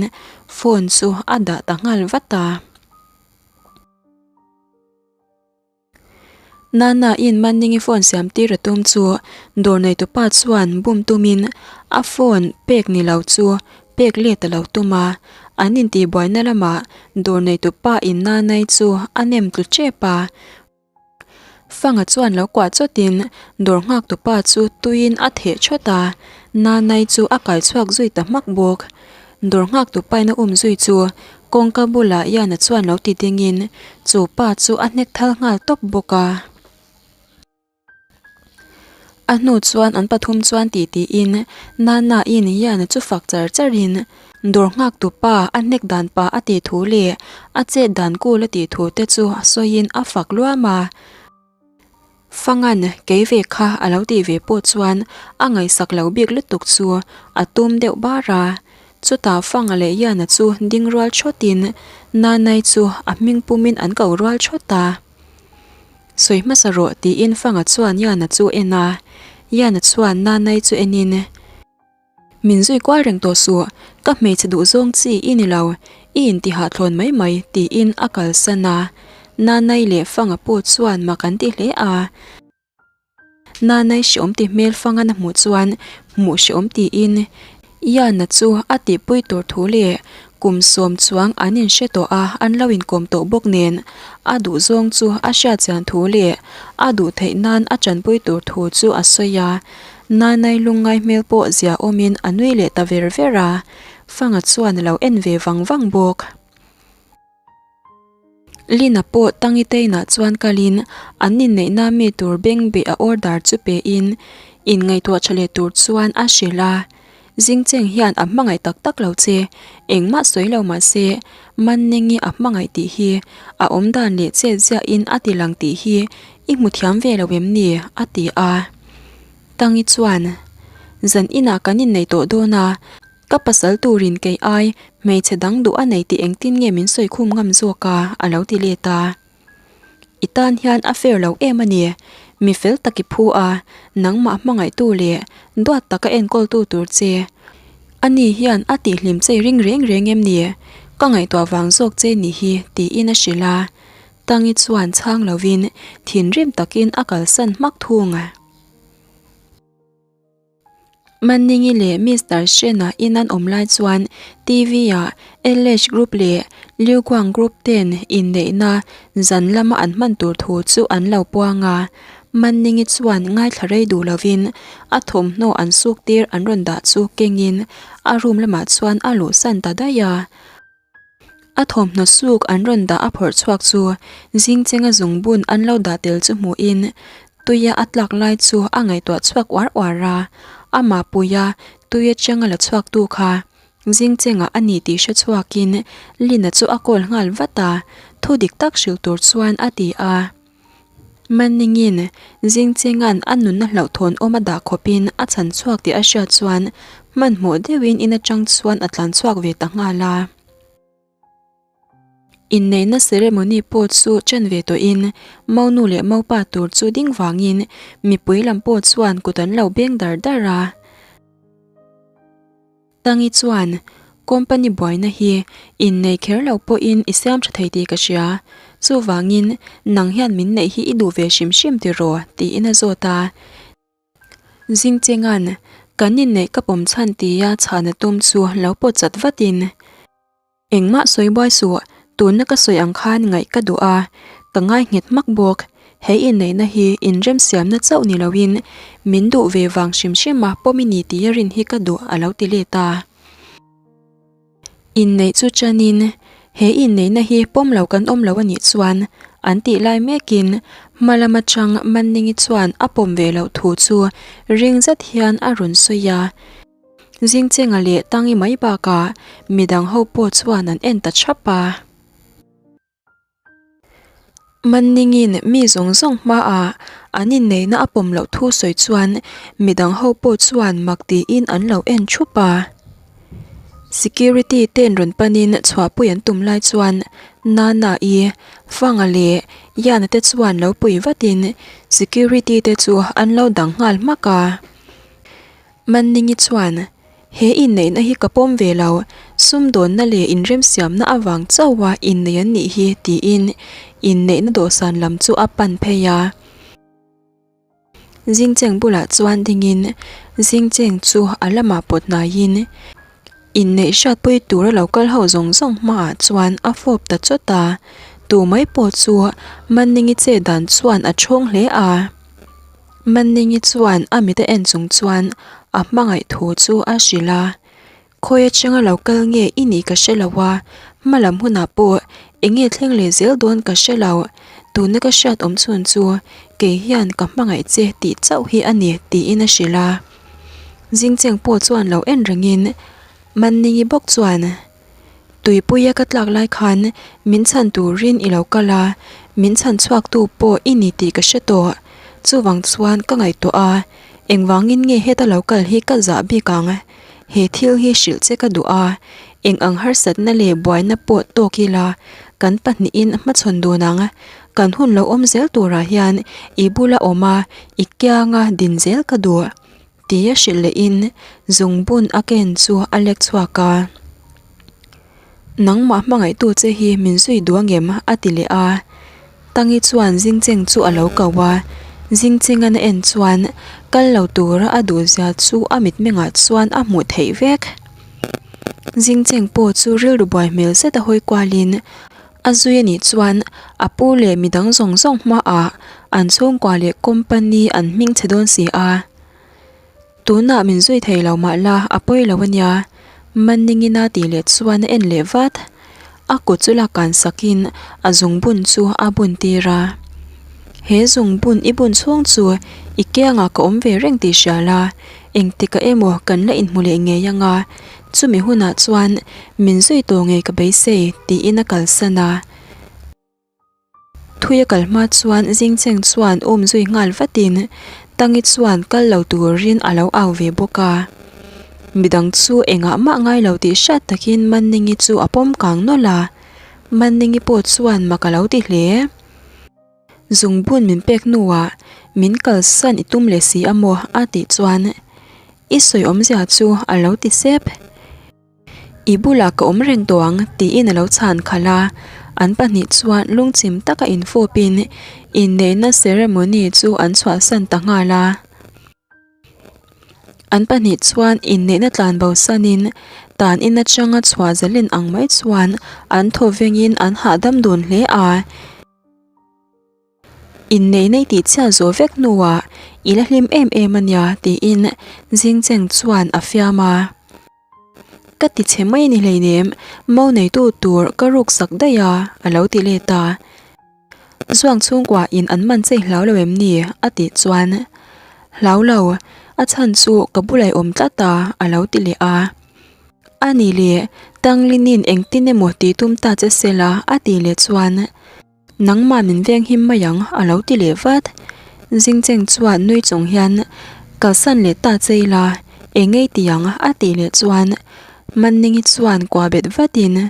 phone chu a dah ta nghal vat a. Nana in Manningi phone siam tir a tum chu dawr neitupa chuan bum tumin a phone pek ni lo chu pek let a lo tum a, an intihbuaina lamah dawr neitupa in Nanai chu a nem tlu tep a. Fanga chuan lo kuah chawtin dawr nghak tupa chu tuiin a theh thawt a, Nanai chu a kai chhuak zui ta hmak bawk. Dawr nghak tupain a um zui chu kawngka bulah Yana chuan lo ti dingin chu pa chu a hnek thal nghal tawp bawk a. A hnu chuan an pathum chuan ti tiin Nana in Yana chu fak char char in dawr nghak tupa a hnek dan pa a tih thu leh a chet dan kul a tih thu te chu sawiin a fak luam a. Fangan kei ve kha a lo tih ve pawh chuan a ngaihsak lo bik lutuk chu a tum deuh bar a. Chutah Fanga leh Yana chu ding rual thawtin Nanai chu a hming pumin an ko rual thawt a. Sawi hmasa rawh tiin Fanga chuan Yana chu en a, Yana chuan Nanai chu enin. Min zui kual reng tawh suh, ka hmeichhe duh zawng chi i ni lo, i intihah thlawn mai mai tiin a kalsan a. Nanai leh Fanga pawh chuan mak an ti hle a. Nanai hreawm ti hmel Fangan a hmuh chuan hmuh hreawm tiin Iana chu a tihpui tur thu leh kum sawm chuang an inhre tawh a, an lo inkawm tawh bawk nen a duh zawng chu a hriatchian thu leh a duh theih nan a tanpui tur thu chu a sawi a. Nanai lungngai hmel pawh zia awmin a nui leh ta ver ver a, Fanga chuan a lo en ve vang vang bawk. Lina pawh Tangiteinah chuan kalin an inneihna mi tur beng beh a order chu pein inngaihtuah tha leh tur chuan a hrilh a. Zingcheng hian a hmangaih tak tak lo che, engmah sawi lo mah se Mannengi a hmangaih tih hi a awmdan leh chet ziahin a ti lang tih hi i hmu thiam ve lo em ni? a ti a. Tangi chuan, Zan inah kan innei tawh dawn a, Ka pasal turin kei ai hmeichhe dang duh a nei tih engtin nge min sawi khum ngam zawk a? a lo ti let a. I tan hian a fair lo em a ni. Mi fel tak i phu a, nangmah hmangaihtu leh duat taka enkawltu tur che. Ani hian a tihhlim che i ring reng reng em ni? Ka ngaihtuah vang zawk che ni hi tiin a hrilh a. Tangi chuan chhang lovin thinrim takin a kalsan hmak thung. Manningi leh Mister Shen-a in an awm lai chuan TV-ah LH Group leh Liu Guang Group ten inneihna zan lama an hman tur thu chu an lo puang a. Manningi chuan ngaithla rei duh lovin a thawmhnaw an suk tir an rawn dah chu kengin a room lamah chuan a luhsan ta daih a. A thawmhnaw suk an rawn dah a phawrh chhuak chu zingchenga zungbun an lo dah tel chu hmuhin tuia a tlak lai chu a ngaihtuah chhuak uar uar a, amah puia tui atanga la chhuak tu kha zingchenga a ni tih hre chhuakin Lina chu a call nghal vat a, thu dik tak hrilh tur chuan a ti a. Manningin Zingchenga'n a nunna hlauhthawn awm a dah khawpin a chhan chhuak tih a hriat chuan hmanhmawh deuhin in atang chuan a tlan chhuak ve ta nghal a. Inneihna ceremony pawh chu chen ve tawhin Maunu leh Maupa tur chu ding vangin mipui lam pawh chuan kut an lo beng dar dar a. Tangi chuan, Company buaina hi innei kher lo pawhin i siam tha thei tih ka hria. Chuvangin, nang hian min neih hi i duh ve hrim hrim tiraw? tiin a zawt a. Zingchenga'n, Kan inneih ka pawm chhan tia chhana tum chu lo pawt chat vatin. Engmah sawi buai suh, tuna ka sawi ang khan ngaih ka duh a, ka ngai nghet hmak bawk. He inneihna hi inremsiamna chauh ni loin min duh ve vang hrim hrim a pawm i ni tih a rin hi ka duh a lo ti let a. Inneih chu chanin he inneihna hi pawm lo kan awm lo a nih chuan an tih lai mekin hma lam atang Manningi chuan a pawm ve loh thu chu ring zet hian a rawn sawi a. Zingchenga leh Tangi mai bakah midang ho pawh chuan an en ta thap a. Manningin mi zawng zawng hmaah an inneihna a pawm loh thu sawi chuan midang ho pawh chuan mak tiin an lo en thup a. Security ten rawn panin chhuahpui an tum lai chuan Nana-i, Fanga leh Yana te chuan lo pui vatin security te chu an lo dang nghal hmak a. Manningi chuan, He inneihna hi ka pawm ve lo, sumdawnna leh inremsiamna avang chauha innei an nih hi, tiin inneihna dawhsan lam chu a pan phei a. Zingcheng bulah chuan dingin Zingcheng chu a lamah pawt hnaiin inneih hriatpui tura lo kal ho zawng zawng hmaah chuan a fawp ta chawt a, tu mai pawh chu Manningi che dan chuan a thawng hle a. Manningi chuan a mit a en chung chuan a hmangaih thu chu a hrilh a, Khawi atanga lo kal nge i nih ka hre lo a, hma lam hunah pawh eng nge thleng leh zel dawn ka hre lo, tuna ka hriat awm chhun chu kei hian ka hmangaih che tih chauh hi a ni tiin a hrilh a. Zingcheng pawh chuan lo en rengin Manningi bawk chuan. Tuipuia ka tlak lai khan min chhan turin i lo kal a, min chhan chhuaktu pawh i ni tih ka hre tawh. Chuvang chuan ka ngaihtuah a, engvangin nge heta lo kal hi ka zah bik ang? He thil hi hrilh che ka duh a, eng ang harsatna leh buaina pawh tawk ila kan pahnihin hmachhawn dun ang. Kan hun lo awm zel turah hian i bula awm a, i kianga din zel ka duh. Tia hrilh lehin zungbun a ken chu a lek chhuak a. Nangmah hmangaihtu che hi min zui duh angem? a ti leh a. Tangi chuan Zingcheng chu a lo ko a. Zingchengan a en chuan kal lo tura a duhzia chu a mitmengah chuan a hmuh theih vek. Zingcheng pawh chu rilru buai hmel zet a hawi kualin A zui a nih chuan a pu leh midang zawng zawng hmaah an chhungkua leh company an hming chhe dawn si a. Tunah min zui thei lo mah la a pawi lo a nia, Manningina tih leh chuan a en leh vat. A kut chu la kan sakin a zungbun chu a bun tir a. He zungbun i bun chhung chu i kiangah ka awm ve reng tih hria la, engtikah emaw kan la inhmu leh ngei anga Chumi hunah chuan min zui tawh ngei ka beisei tiin a kalsan a. Thui a kal hma chuan Zingcheng chuan um zui nghal vatin Tangi chuan kal lo turin a lo au ve bawk a. Midang chu engah mah ngai lo tih hriat takin Manningi chu a pawm kang nawlh a. Manningi pawh chuan mak a lo ti hle. Zungbun min pek hnuah min kalsan i tum leh si a maw? a tih chuan i sawi awmzia chu a lo ti sep. I bulah ka awm reng tawh ang tiin a lo chhan khalh a, an pahnih chuan lungchim taka infawpin inneihna ceremony chu an chhuahsan ta nghal a. An pahnih chuan inneihna tlan bo sanin tan in atanga chhuah zalen ang mai chuan an thaw vengin an hahdam dun hle a. Inneihna i tih chhiat zawh vek hnuah i la hlim em em a nia tiin Zingcheng chuan a fiam a. Ka ti chhe mai a ni hleinem, mo neitu tur ka ruk sak daih a, a lo ti let a. Zuang chhungkua in an man chei hlau lo em ni? a tih chuan, Hlau lo, a chhan chu ka bulah i awm tlat a, a lo ti leh a. A ni le, Tanglinin engtin emaw tih tum ta che sela a tih leh chuan, Nangmah min veng him mai ang, a lo ti leh vat. Zingcheng chuan nui chung hian, Kalsan leh ta che ila, eng ngei ti ang, a tih leh chuan Manningi chuan kuah bet vatin,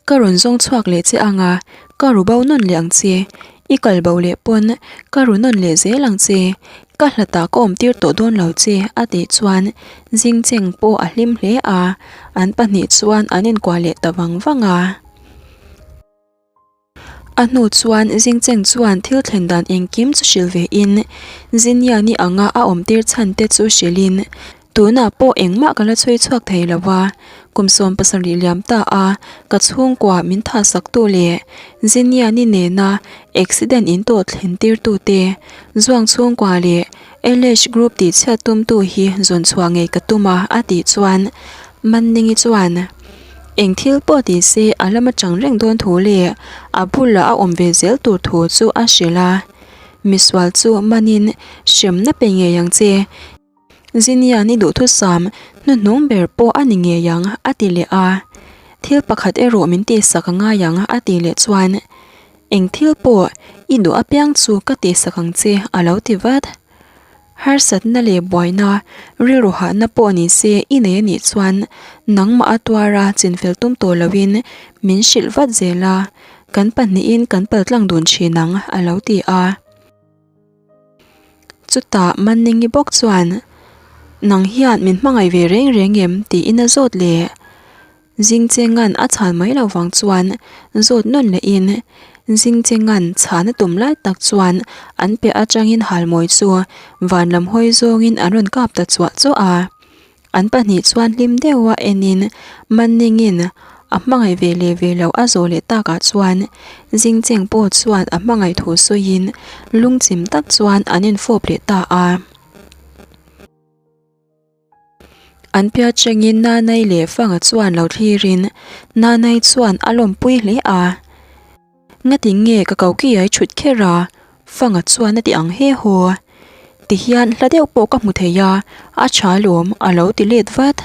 Ka rawn zawng chhuak leh che ang a, ka ru bo nawn leh ang che. I kal bo leh pawn ka ru nawn leh zel ang che. Ka hlatah ka awm tir tawh dawn lo che, a tih chuan Zingcheng pawh a hlim hle a, an pahnih chuan an inkuah leh ta vang vang a. A hnu chuan Zingcheng chuan thil thlen dan engkim chu hrilh ve in, Ziniani anga a awm tir chhan te chu hrilh in. Tunah pawh engmah ka la chhui chhuak thei lo a, kum 70 liam ta a ka chhungkua min thahsaktu leh Ziniani nena accident in tawh thlen tirtu te, Zuang chhungkua leh LH Group tihchhiat tumtu hi zawn chhuah ngei ka tum a a tih chuan Manningi chuan eng thil pawh ti se a lam atang reng dawn thu leh a bulah a awm ve zel tur thu chu a hrilh a, misual chu manin hremna pe ngei ang che. Zinian i duhthusam hnuhnung ber pawh a ni ngei ang a ti leh a, thil pakhat erawh min tihsak a ngai ang a tih leh chuan eng thil pawh i duh apiang chu ka tihsak ang che a lo ti vat. Harsatna leh buaina rilru hahna pawh ni se i nei a nih chuan nangmah a tuara chinfel tum tawh loin min hrilh vat zel a, kan pahnihin kan paltlang dun thin ang a lo ti a. Chutah Manningi bawk chuan, Nang hian min hmangaih ve reng reng em? tiin a zawt leh. Zingchenga'n a chhan mai lo vang chuan zawt nawn lehin Zingchenga'n chhan a tum lai tak chuan an piah atangin halmawi chu van lam hawi zawngin an rawn kap ta chuah chuah a. An pahnih chuan hlim deuha enin Manningin a hmangaih ve leh ve loh a zawh leh takah chuan Zingcheng pawh chuan a hmangaih thu sawiin lungchim tak chuan an infawp leh ta a. An piah chengin Nanai leh Fanga chuan lo thlirin Nanai chuan a lawmpui hle a. Ngati nge ka ko kiai thut kher a? Fanga chuan a ti ang he haw. Ti hian hla deuh pawh ka hmu thei a, a tha lawm a lo ti let vat.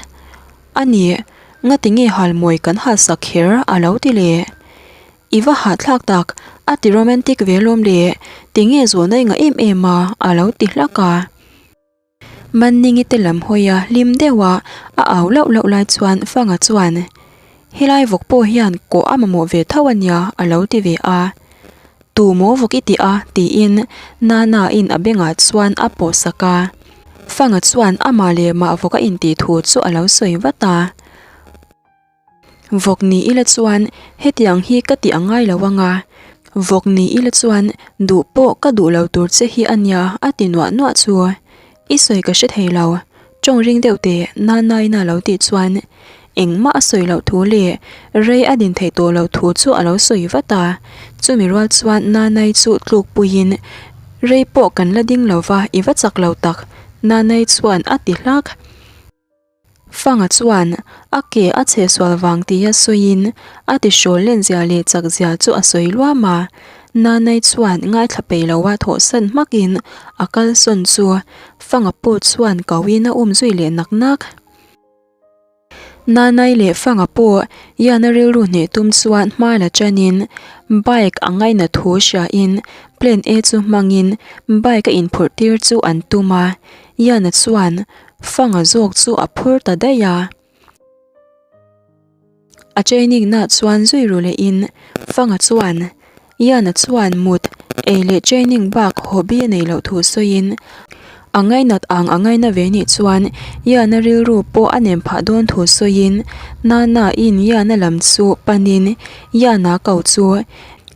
A ni, ngati nge halmawi kan halsak kher a lo ti leh. I va hahthlak tak, a ti romantic ve lawm le, ti nge zawhna i ngah em em a a lo ti hlak a. Manningi te lam hawi a hlim deuh a, a au lauh lauh lai chuan Fanga chuan, Helai vawk pawh hian kawh a mamawh ve tho a nia a lo ti ve a. Tu maw vawk i tih a? tiin Nana in a bengah chuan a pawh sak a. Fanga chuan amah leh mah vawk a intih thu chu a lo sawi vat a. Vawk ni ila chuan hetiang hi ka tih a ngai lo ang a, vawk ni ila chuan duh pawh ka duh lo tur che hi a nia a ti nuah nuah chu. I sawi ka hre thei lo, tawng ring deuh teh Nanaina lo tih chuan engmah a sawi loh thu leh rei a din theih tawh loh thu chu a lo sawi vat a, chumi rual chuan Nanai chu tluk puiin rei pawh kan la ding lo va i va chak lo tak Nanai chuan a ti hlak. Fanga chuan a ke a chhe sual vang tia sawiin a tihrawl lenzia leh chakzia chu a sawi luam a. Nanai chuan ngaithla peih loa thawhsan hmakin a kalsawn chu Fanga pawh chuan koin a um zui leh nak nak. Nanai leh Fanga pawh Yana rilru hneh tum chuan hma la chanin bike a ngaina thu hriain plan A chu hmangin bike a inphurh tir chu an tum a. Yana chuan Fanga zawk chu a phur ta daih a. A training na chuan zui ru leh in Fanga chuan Yana chuan mut ei leh training bak hobby a nei loh thu sawiin a ngainat ang a ngaina ve nih chuan Yana rilru pawh a nem phah dawn thu sawiin Nana in Yana lam chu panin Yana ko chu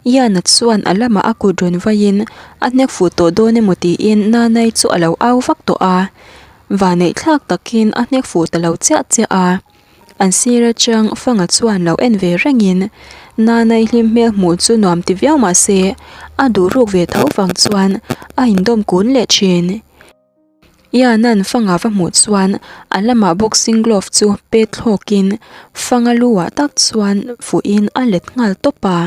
Yana chuan a lamah a kut rawn vaiin a hnek fuh tawh dawn emaw tiin Nanai chu a lo au vak tawh a. Vaneih thlak takin a hnek fuh ta lo chiah chiah a. An sir atang Fanga chuan lo en ve rengin Nanai hlim hmel hmuh chu nuam ti viau mah se a duh ruk ve tho vang chuan a indawm kun leh thin. Iana'n Fanga va hmuh chuan a lamah boxing glove chu pet thlawkin Fanga lu ah tak chuan fuhin a let nghal tawp a.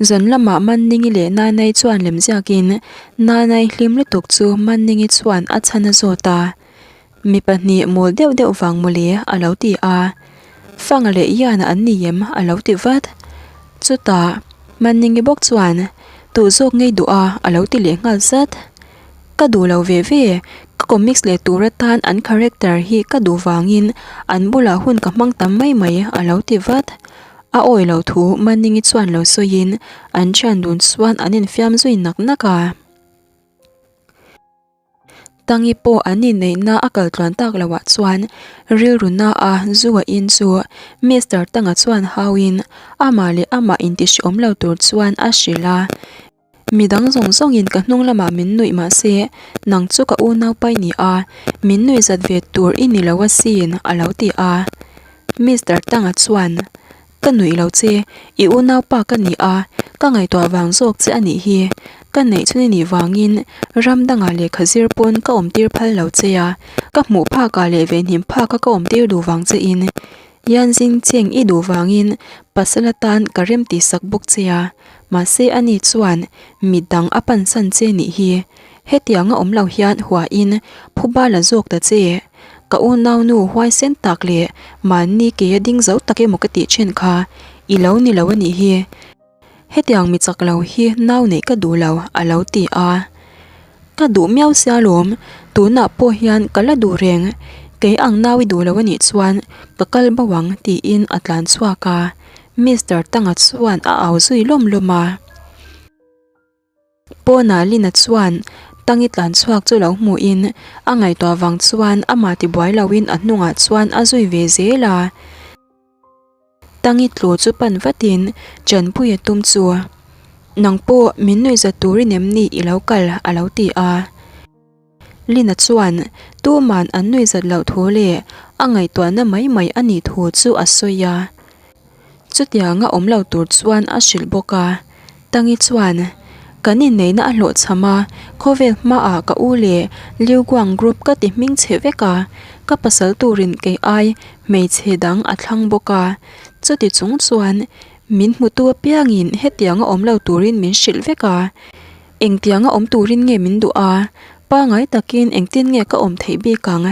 Zan lamah Manningi leh Nanai chuan lem ziakin Nanai hlim lutuk chu Manningi chuan a chhan a zawt a. Mi pahnih mawl deuh deuh vang mawle a lo ti a. Fanga leh Iana an ni em a lo ti vat. Chutah Manningi bawk chuan Duh zawk ngei duh a a lo ti leh nghal zat. Ka duh lo ve ve, ka comics leh tur atan an character hi ka duh vangin an bulah hun ka hmang tam mai mai a lo ti vat. A awi lo thu Manningi chuan lo sawiin an thian dun chuan an infiam zui nak nak a. Tangi pawh an inneihna a kal tluan tak loh ah chuan rilru na a zu a in chu Mister Tanga chuan hauin amah leh amah intihhrehawm lo tur chuan a hrilh a. Midang zawng zawngin ka hnung lamah min nuih mahse nang chu ka unaupa i ni a, min nuih zat ve tur i ni lo asin a lo ti a. Mister Tanga chuan, Ka nuih lo che, i unaupa ka ni a, ka ngaihtuah vang zawk che a nih hi. Ka neih chhun i nih vangin ram dangah lehkha zir pawn ka awmtir phal lo che a, ka hmuh phakah leh venhim phaka ka awmtir duh vang che in Yan zing cheng i duh vangin pasal atan ka rem tih sak bawk che a, mahse ani chuan mit dang a pansan che nih hi. Hetianga awm lo hian huain phuba la zawk ta che. Ka unaunu huaisen tak leh mahni keia ding zo tak emaw ka tih thin kha i lo ni lo a nih hi. Hetiang mi chak lo hi nau neih ka duh lo, a lo ti a. Ka duh miau sia lawm, tunah pawh hian ka la duh reng. Kei ang nau i duh lo a nih chuan ka kal bo ang tiin a tlan chhuak a. Mister Tanga chuan a au zui lawm lawm a. Pawnah Lina chuan Tangi tlan chhuak chu lo hmuhin a ngaihtuah vang chuan amah tibuai loin a hnungah chuan a zui ve zel a. Tangi tlu chu pan vatin Chanpuia tum chu, Nang pawh min nuihzat turin em ni i lo kal? a lo ti a. Lina chuan tuman an nuihzat loh thu leh a ngaihtuahna mai mai a nih thu chu a sawi a. Chutianga awm lo tur chuan a hrilh bawk a. Tangi chuan, Kan inneihna a hlawhchham a, khawvel hmaah ka u leh Liu Guang Group ka ti hming chhe vek a, ka pasal turin kei ai hmeichhe dang a thlang bawk a. Chuti chung chuan min hmutu apiangin hetianga awm lo turin min hrilh vek a. Engtianga awm turin nge min duh a? Pangai takin engtin nge ka awm theih bik ang?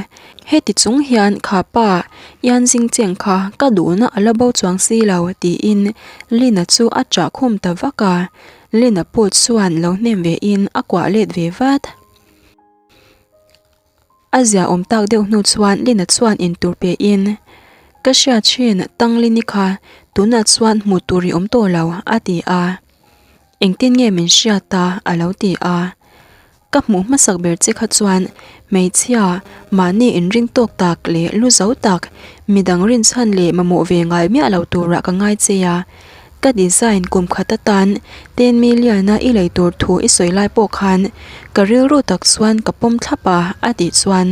Heti chung hian kha pa Yan Jingcheng kha ka duhna a la bo chuang si lo tiin Lina chu a chah khum ta vak a. Lina pawh chuan lo hnem ve in a kuah let ve vat. A zia awm tak deuh hnu chuan Lina chuan intur pe in, Ka hriat thin Tanglini kha tunah chuan hmuh tur i awm tawh lo a ti a. Engtin nge min hriat a? a lo ti a. Ka hmuh hmasak ber che kha chuan hmeichhia mahni inring tawk tak leh lu zo tak, midang rinchhan leh mamawh ve ngai miah lo turah ka ngai che a. Ka design kum khat atan 10 million-a i lei tur thu i sawi lai pawh khan ka rilru tak chuan ka pawm thlap a, a tih chuan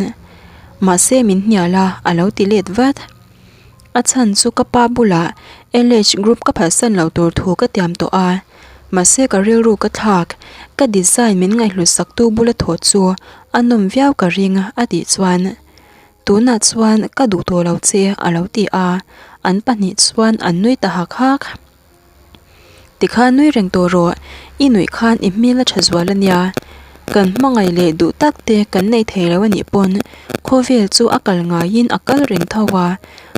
mahse min hnial a, a lo ti let vat. A chhan chu ka pa bulah LH group ka phalsan lo tur thu ka tiam tawh a, mahse ka rilru ka thlak, ka design min ngaihhlut saktu bula thawh chu a nawm viau ka ring a tih chuan tunah chuan ka duh tawh lo che a lo ti a, an pahnih chuan an nui ta hak hak. Tikhan nui reng tawh rawh, i nuih khan i hmel a tha zual a nia. Kan hmangaih leh duh tak te kan nei thei lo a nih pawn khawvel chu a kal ngaiin a kal reng tho a,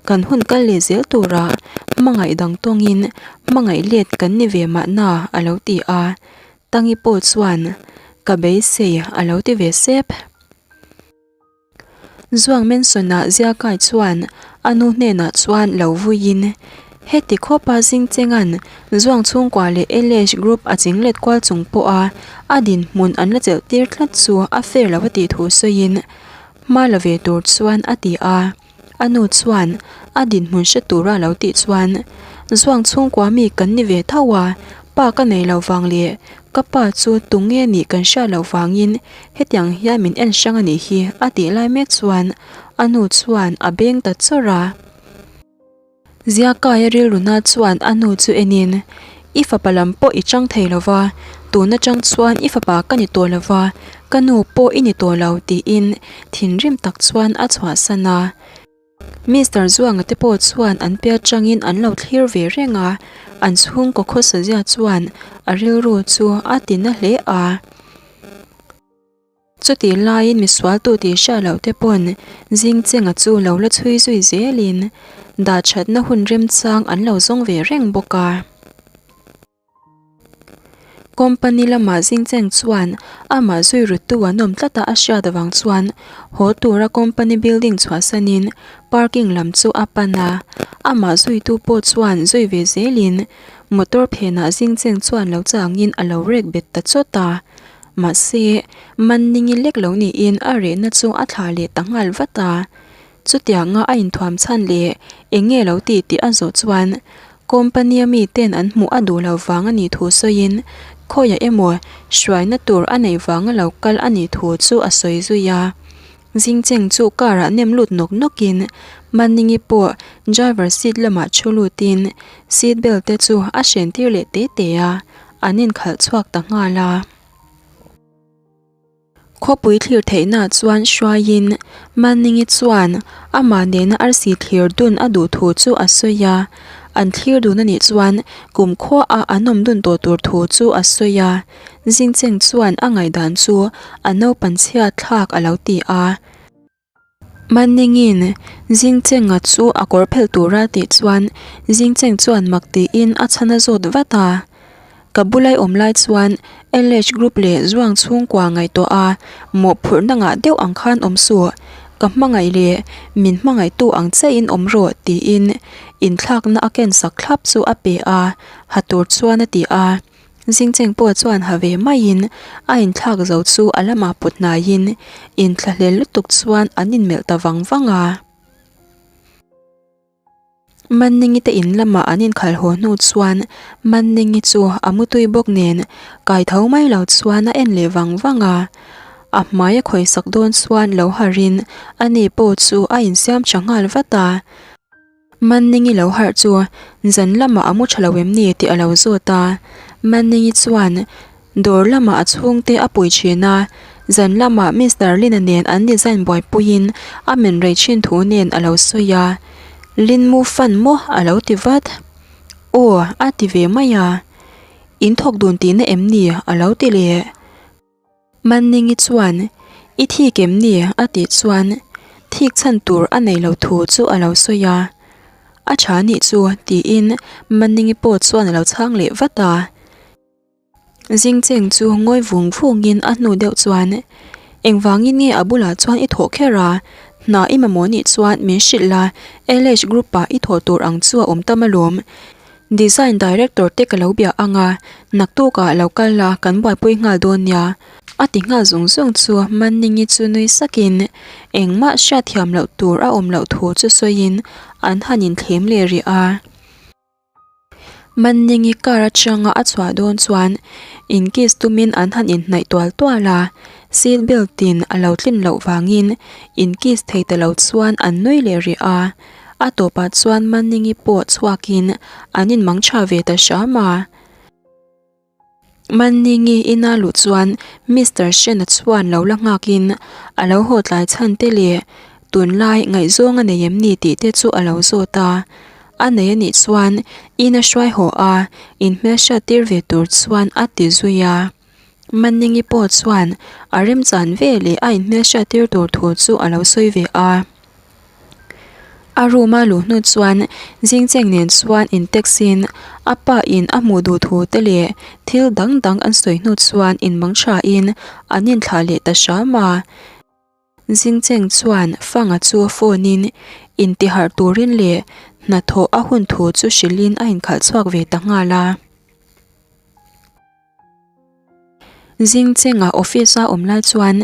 kan hun kal leh zel turah hmangaih dang tawngin hmangaih let kan ni ve mahna a lo ti a, Tangi pawh chuan ka beisei a lo ti ve sep. Zuang Manson-a ziakai chuan a nu hnenah chuan lo vuiin, Heti khawpa Zingchenga'n Zuang chhungkua leh LH Group a chinglet kual chung pawha a dinhmun an la chelh tir tlat chu a fair lo a tih thu sawiin hma la ve tur chuan a ti a. A nu chuan a dinhmun hre tura lo tih chuan, Zuang chhungkua mi kan ni ve tho a, pa ka nei lo vang leh ka pa chu tunge nih kan hriat loh vangin hetiang hian min en hrang a nih hi a tih lai mek chuan a nu chuan a beng ta chawrh a. Ziakaia rilruna chuan a nu chu enin, I fapa lam pawh i chang thei lo va, tun atang chuan i fapa ka ni tawh lo va, ka nu pawh i ni tawh lo, tiin thinrim tak chuan a chhuahsan a. Mister Zuanga te pawh chuan an piat changin an lo thlir ve reng a, an chhungkaw khawsa zia chuan a rilru chu a ti na hle a. Chutih laiin misualtu tih hriat loh te pawn Zingchenga chu lo la chhui zui zelin dahthatna hun remchang an lo zawng ve reng bawk a. Company lamah Zingcheng chuan amah zui ruttu an awm tlat a a hriat avang chuan haw tura company building chhuahsanin parking lam chu a pan a, amah zuitu pawh chuan zui ve zelin motor phenah Zingcheng chuan lo changin a lo rek bet ta chawt a. Mahse, Manningi lek lo niin a rehna chu a thlah leh ta nghal vat a. Chutianga a inthuam chhan leh eng nge lo ti tih a zawh chuan company-a miten an hmuh a duh lo vang a nih thu sawiin Khawiah emaw hruaina tur a neih vanga lo kal a nih thu chu a sawi zui a. Zingcheng chu car ah nem lut nawk nawkin Manningi pawh driver seat lamah thu lutin seat belt te chu a hren tir leh te te a, an inkhalh chhuak ta nghal a. Khawpui thlir theihna chuan hruaiin Manningi chuan amah nena arsi thlir dun a duh thu chu a sawi a, an thlir dun a nih chuan kumkhuaah an awm dun tawh tur thu chu a sawi a, Zingcheng chuan a ngaihdan chu a naupan chhiat thlak a lo ti a. Manningin Zingchenga chu a kawr phelh tura tih chuan Zingcheng chuan mak tiin a chhan a zawt vat a. Ka bulai awm lai chuan LH group leh Zuang chhungkua ngaihtuah a mawhphurhna ngah deuh ang khan awm suh, ka hmangaih leh min hmangaihtu ang chiahin awm rawh tiin inthlakna a ken sak thlap chu a pe a, ha tur chuan a ti a. Zingcheng pawh chuan ha ve maiin a inthlak zo chu a lamah put hnaiin inthlahlel lutuk chuan an inmelh ta vang vang a. Manningi te in lamah an inkhalh haw hnu chuan Manningi chu a mutui bawk nen kai tho mai lo chuan a en leh vang vang a. A hmai a khawisak dawn chuan lo harhin ani pawh chu a insiam tha nghal vat a. Manningi lo harh chu zan lamah a mu tha lo em ni tih a lo zawt a. Manningi chuan dawr lamah a chhungte a pui thin a, zan lamah Mister Lina nen an design buaipuiin a men rei thin thu nen a lo sawi a. Lin mu fan maw a lo ti vat. Aw a ti ve mai a. In thawk dun tihna em ni a lo ti leh. Manningi chuan, I thik em ni? a tih chuan thik chhan tur a nei lo thu chu a lo sawi a. A tha nih chu tiin Manningi pawh chuan a lo chhang leh vat a. Zingcheng chu ngawi vung vungin a hnu deuh chuan, Engvangin nge a bulah chuan i thawh kher a? Hna i mamawh nih chuan min hrilh la, LH group-ah i thawh tur ang chu a awm tam alawm. Design director te ka lo bia ang a, naktukah lo kal la kan buaipui nghal dawn nia. A ti nghal zung zung chu Manningi chu nui sakin engmah hriatthiam loh tur a awm loh thu chu sawiin an han inthlem leh rih a. Manningi car atanga a chhuah dawn chuan inkiss tumin an han inhnaih tual tual a, seat belt in a lo tlin loh vangin inkiss thei ta lo chuan an nui leh rih a. A tawpah chuan Manningi pawh chhuakin an inmang tha ve ta hram a. Manningi ina luh chuan Mister Shen-a chuan lo la nghakin a lo haw tlai chhan te leh tunlai ngaihzawng a nei em ni tih te chu a lo zawt a. A nei a nih chuan ina hruai haw a inhmelhriat tir ve tur chuan a ti zui a. Manningi pawh chuan a remchan ve leh a inhmelhriat tir tur thu chu a lo sawi ve a. A room a luh hnu chuan Zingcheng nen chuan in text in a pa in a hmuh duh thu te leh thil dang dang an sawi hnu chuan in mang tha in an inthlah leh ta hram a. Zingcheng chuan Fanga chu phone in intiharh turin leh hnathawh a hun thu chu hrilh in a inkhalh chhuak ve ta nghal a. Zingchenga office a awm lai chuan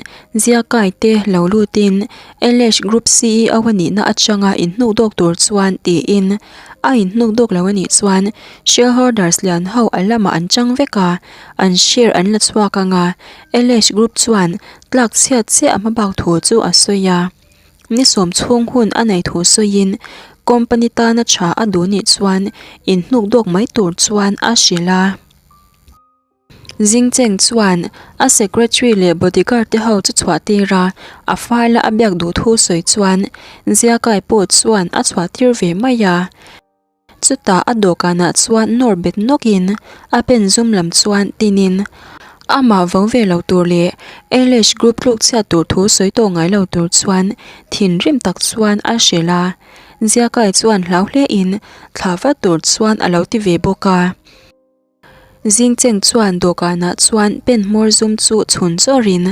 Ziakai te lo lutin LH Group ceo a nihna atanga inhnuk dawk tur chuan tiin a inhnuk dawk lo a nih chuan shareholders lian ho a lamah an chang vek a, an share an la chhuak ang a, LH Group chuan tlak chhiat chiah a hmabak thu chu a sawi a. Ni sawm chhung hun a nei thu sawiin company tana tha a duh nih chuan inhnuk dawk mai tur chuan a hrilh a. Zingcheng chuan a secretary leh bodyguard te ho chu chhuah tir a, a file a a biak duh thu sawi chuan Ziakai pawh chuan a chhuah tir ve mai a. Chutah a dawhkanah chuan nawr bet nawkin a pen zum lam chuan tinin amah vo ve lo tur leh LH group tluk chhiat tur thu sawi tawh ngai lo tur chuan thinrim tak chuan a hrilh a. Ziakai chuan hlau hlein thlah vat tur chuan a lo ti ve bawk a. Zingcheng chuan dawhkanah chuan pen hmawr zum chu chhun chawrin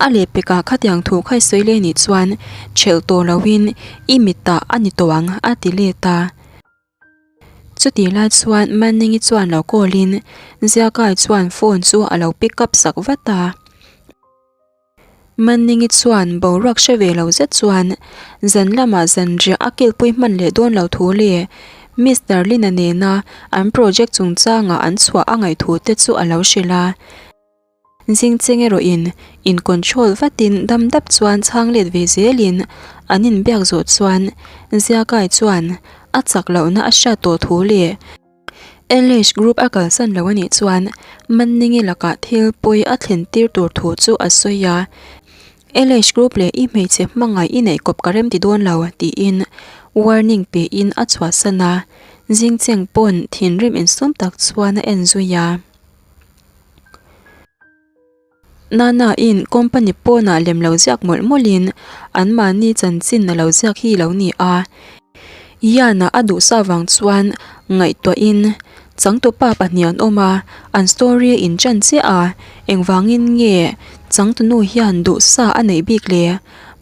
a lehpekah khatiang thu kha i sawi leh nih chuan ṭhelh tawh loin i mitah a ni tawh ang a ti let a. Chutih lai chuan Manningi chuan lo call in Ziakai chuan phone chu a lo pick up sak vat a. Manningi chuan boruak hre ve lo zet chuan zan lamah zanriah a kilpui hman leh dawn lo thu leh. Mister Lin-a nena an project chungchanga an chhuah a ngaih thu te chu a lo hrilh a. Zingcheng erawhin in control vatin dam dap chuan chhang let ve zelin an inbiak zawh chuan Ziakai chuan a chak lohna a hriat tawh thu leh LH Group a kalsan lo a nih chuan Manningi lakah thil pawi a thlen tir tur thu chu a sawi a. LH Group leh i hmeichhe hmangaih i neih kawp ka rem ti dawn lo tiin warning pein a chhuahsan a, Zingcheng pawn thinrim insum tak chuan a en zui a. Nana-in company pawnah lem lo ziak mawlh mawlhin anmahni chanchin a lo ziak hi lo ni a. Ian-a a duhsa vang chuan ngaihtuahin changtupa pahnih an awm a, an story a inṭan chiah a, engvangin nge changtunu hian duhsa a neih bik le?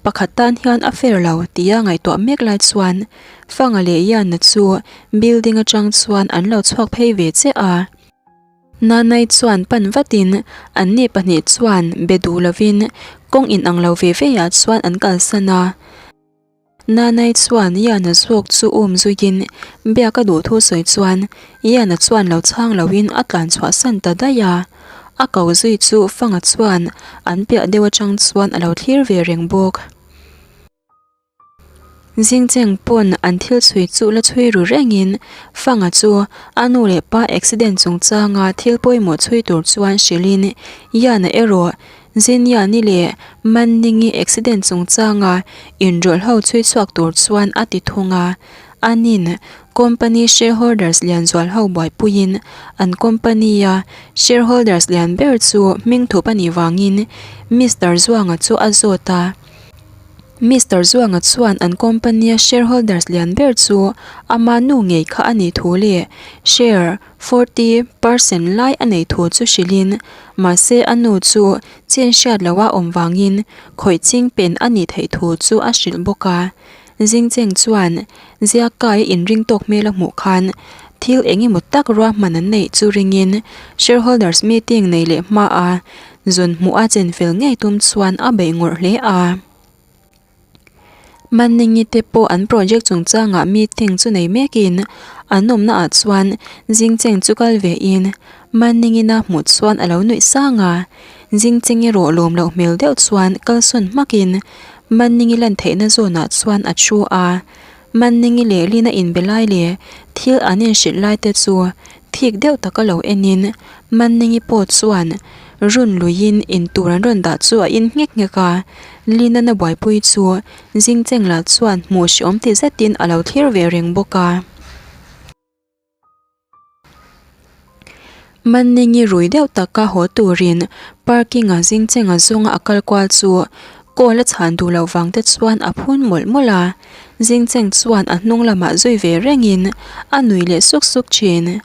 Pakhat tan hian a fair lo tia ngaihtuah mek lai chuan Fanga leh Ian-a chu building aṭang chuan an lo chhuak phei ve chiah a. Nanai chuan pan vatin anni pahnih chuan be duh lovin kawng inang lo ve ve ah chuan an kalsan a. Nanai chuan Ian-a zawk chu um zuiin biak a duh thu sawi chuan Ian-a chuan lo chhang loin a tlan chhuahsan ta daih a. A ko zui chu Fanga chuan an piah deuh atang chuan a lo thlir ve reng bawk. Zingcheng pawn an thil chhui chu la chhui ru rengin Fanga chu a nu leh pa accident chungchanga thil pawimawh chhui tur chuan hrilhin Yana erawh Ziniani leh Manningi accident chungchanga inrawlh ho chhui chhuak tur chuan a ti thung a. Anin company shareholders lian zual ho buaipuiin an company-a shareholders lian ber chu hming thup a nih vangin Mister Zuanga chu a zawt a. Mister Zuanga chuan an company-a shareholders lian ber chu ama nu ngei kha a nih thu leh share 40 percent lai a neih thu chu hrilhin mahse a nu chu chin hriat loha awm vangin khawih ching pen a nih theih thu chu a hrilh bawk a. Zingcheng chuan Ziakai inring tawk hmel a hmuh khan thil eng emaw tak ruahman an neih chu ringin shareholders meeting nei leh hma a Zun hmuh a chenfel ngei tum chuan a beih ngawrh hle a. Manningi te pawh an project chungchangah meeting chu nei mekin an awmna ah chuan Zingcheng chu kal ve in Manningina hmuh chuan a lo nuih sang a. Zingcheng erawh lawm loh hmel deuh chuan kalsawn hmakin Manningi lan theihna zawnah chuan a thu a. Manningi leh Lina inbe lai leh thil an inhrilh lai te chu thik deuh taka lo enin Manningi pawh chuan run luiin in tur an rawn dah chu a in nghek nghek a, Lina na buaipui chu Zingcheng lah chuan hmuh hreawm ti zetin a lo thlir ve reng bawk a. Manningi rui deuh taka haw turin parking-a zingchenga zawnga a kal kual chu call a chhan duh loh vang te chuan a phun mawlh mawlh a, zingcheng chuan a hnung lamah zui ve rengin a nui leh suk suk thin.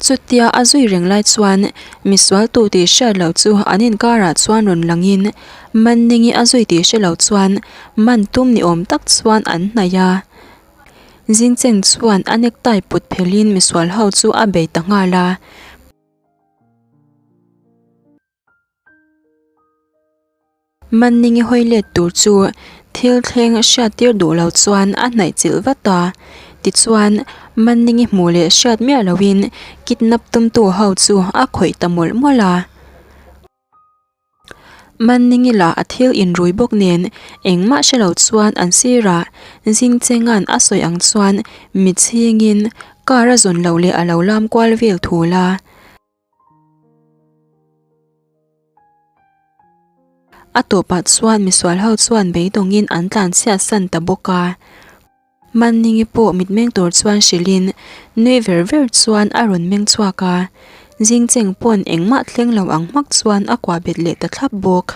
Chutia a zui reng lai chuan misual tu tih hriat loh chu an inkarah chuan rawn langin Manningi a zui tih hre lo chuan man tum ni awm tak chuan an hnaih a. Zingcheng chuan a necktie put phelhin misual ho chu a bei ta nghal a. Manningi hawi let tur chu thil thleng hriat tir duh lo chuan a hnaih chilh vat a. Tichuan, Manningi hmuh leh hriat miah loin kidnap tumtu ho chu a khawih ta mawlh mawlh a. Manningi lah a thil inrui bawk nen engmah hre lo chuan an sirah Zingchenga'n a sawi ang chuan mit chhingin car a zawn loh leh a lo lam kual vel thul a. A tawpah chuan misual ho chuan beidawngin an tlanchhiat san ta bawk a. Manningi pawh mitmeng tur chuan hrilhin nui ver ver chuan a rawn meng chhuak a, Zingcheng pawn engmah thleng lo ang hmak chuan a kuah bet leh ta thlap bawk.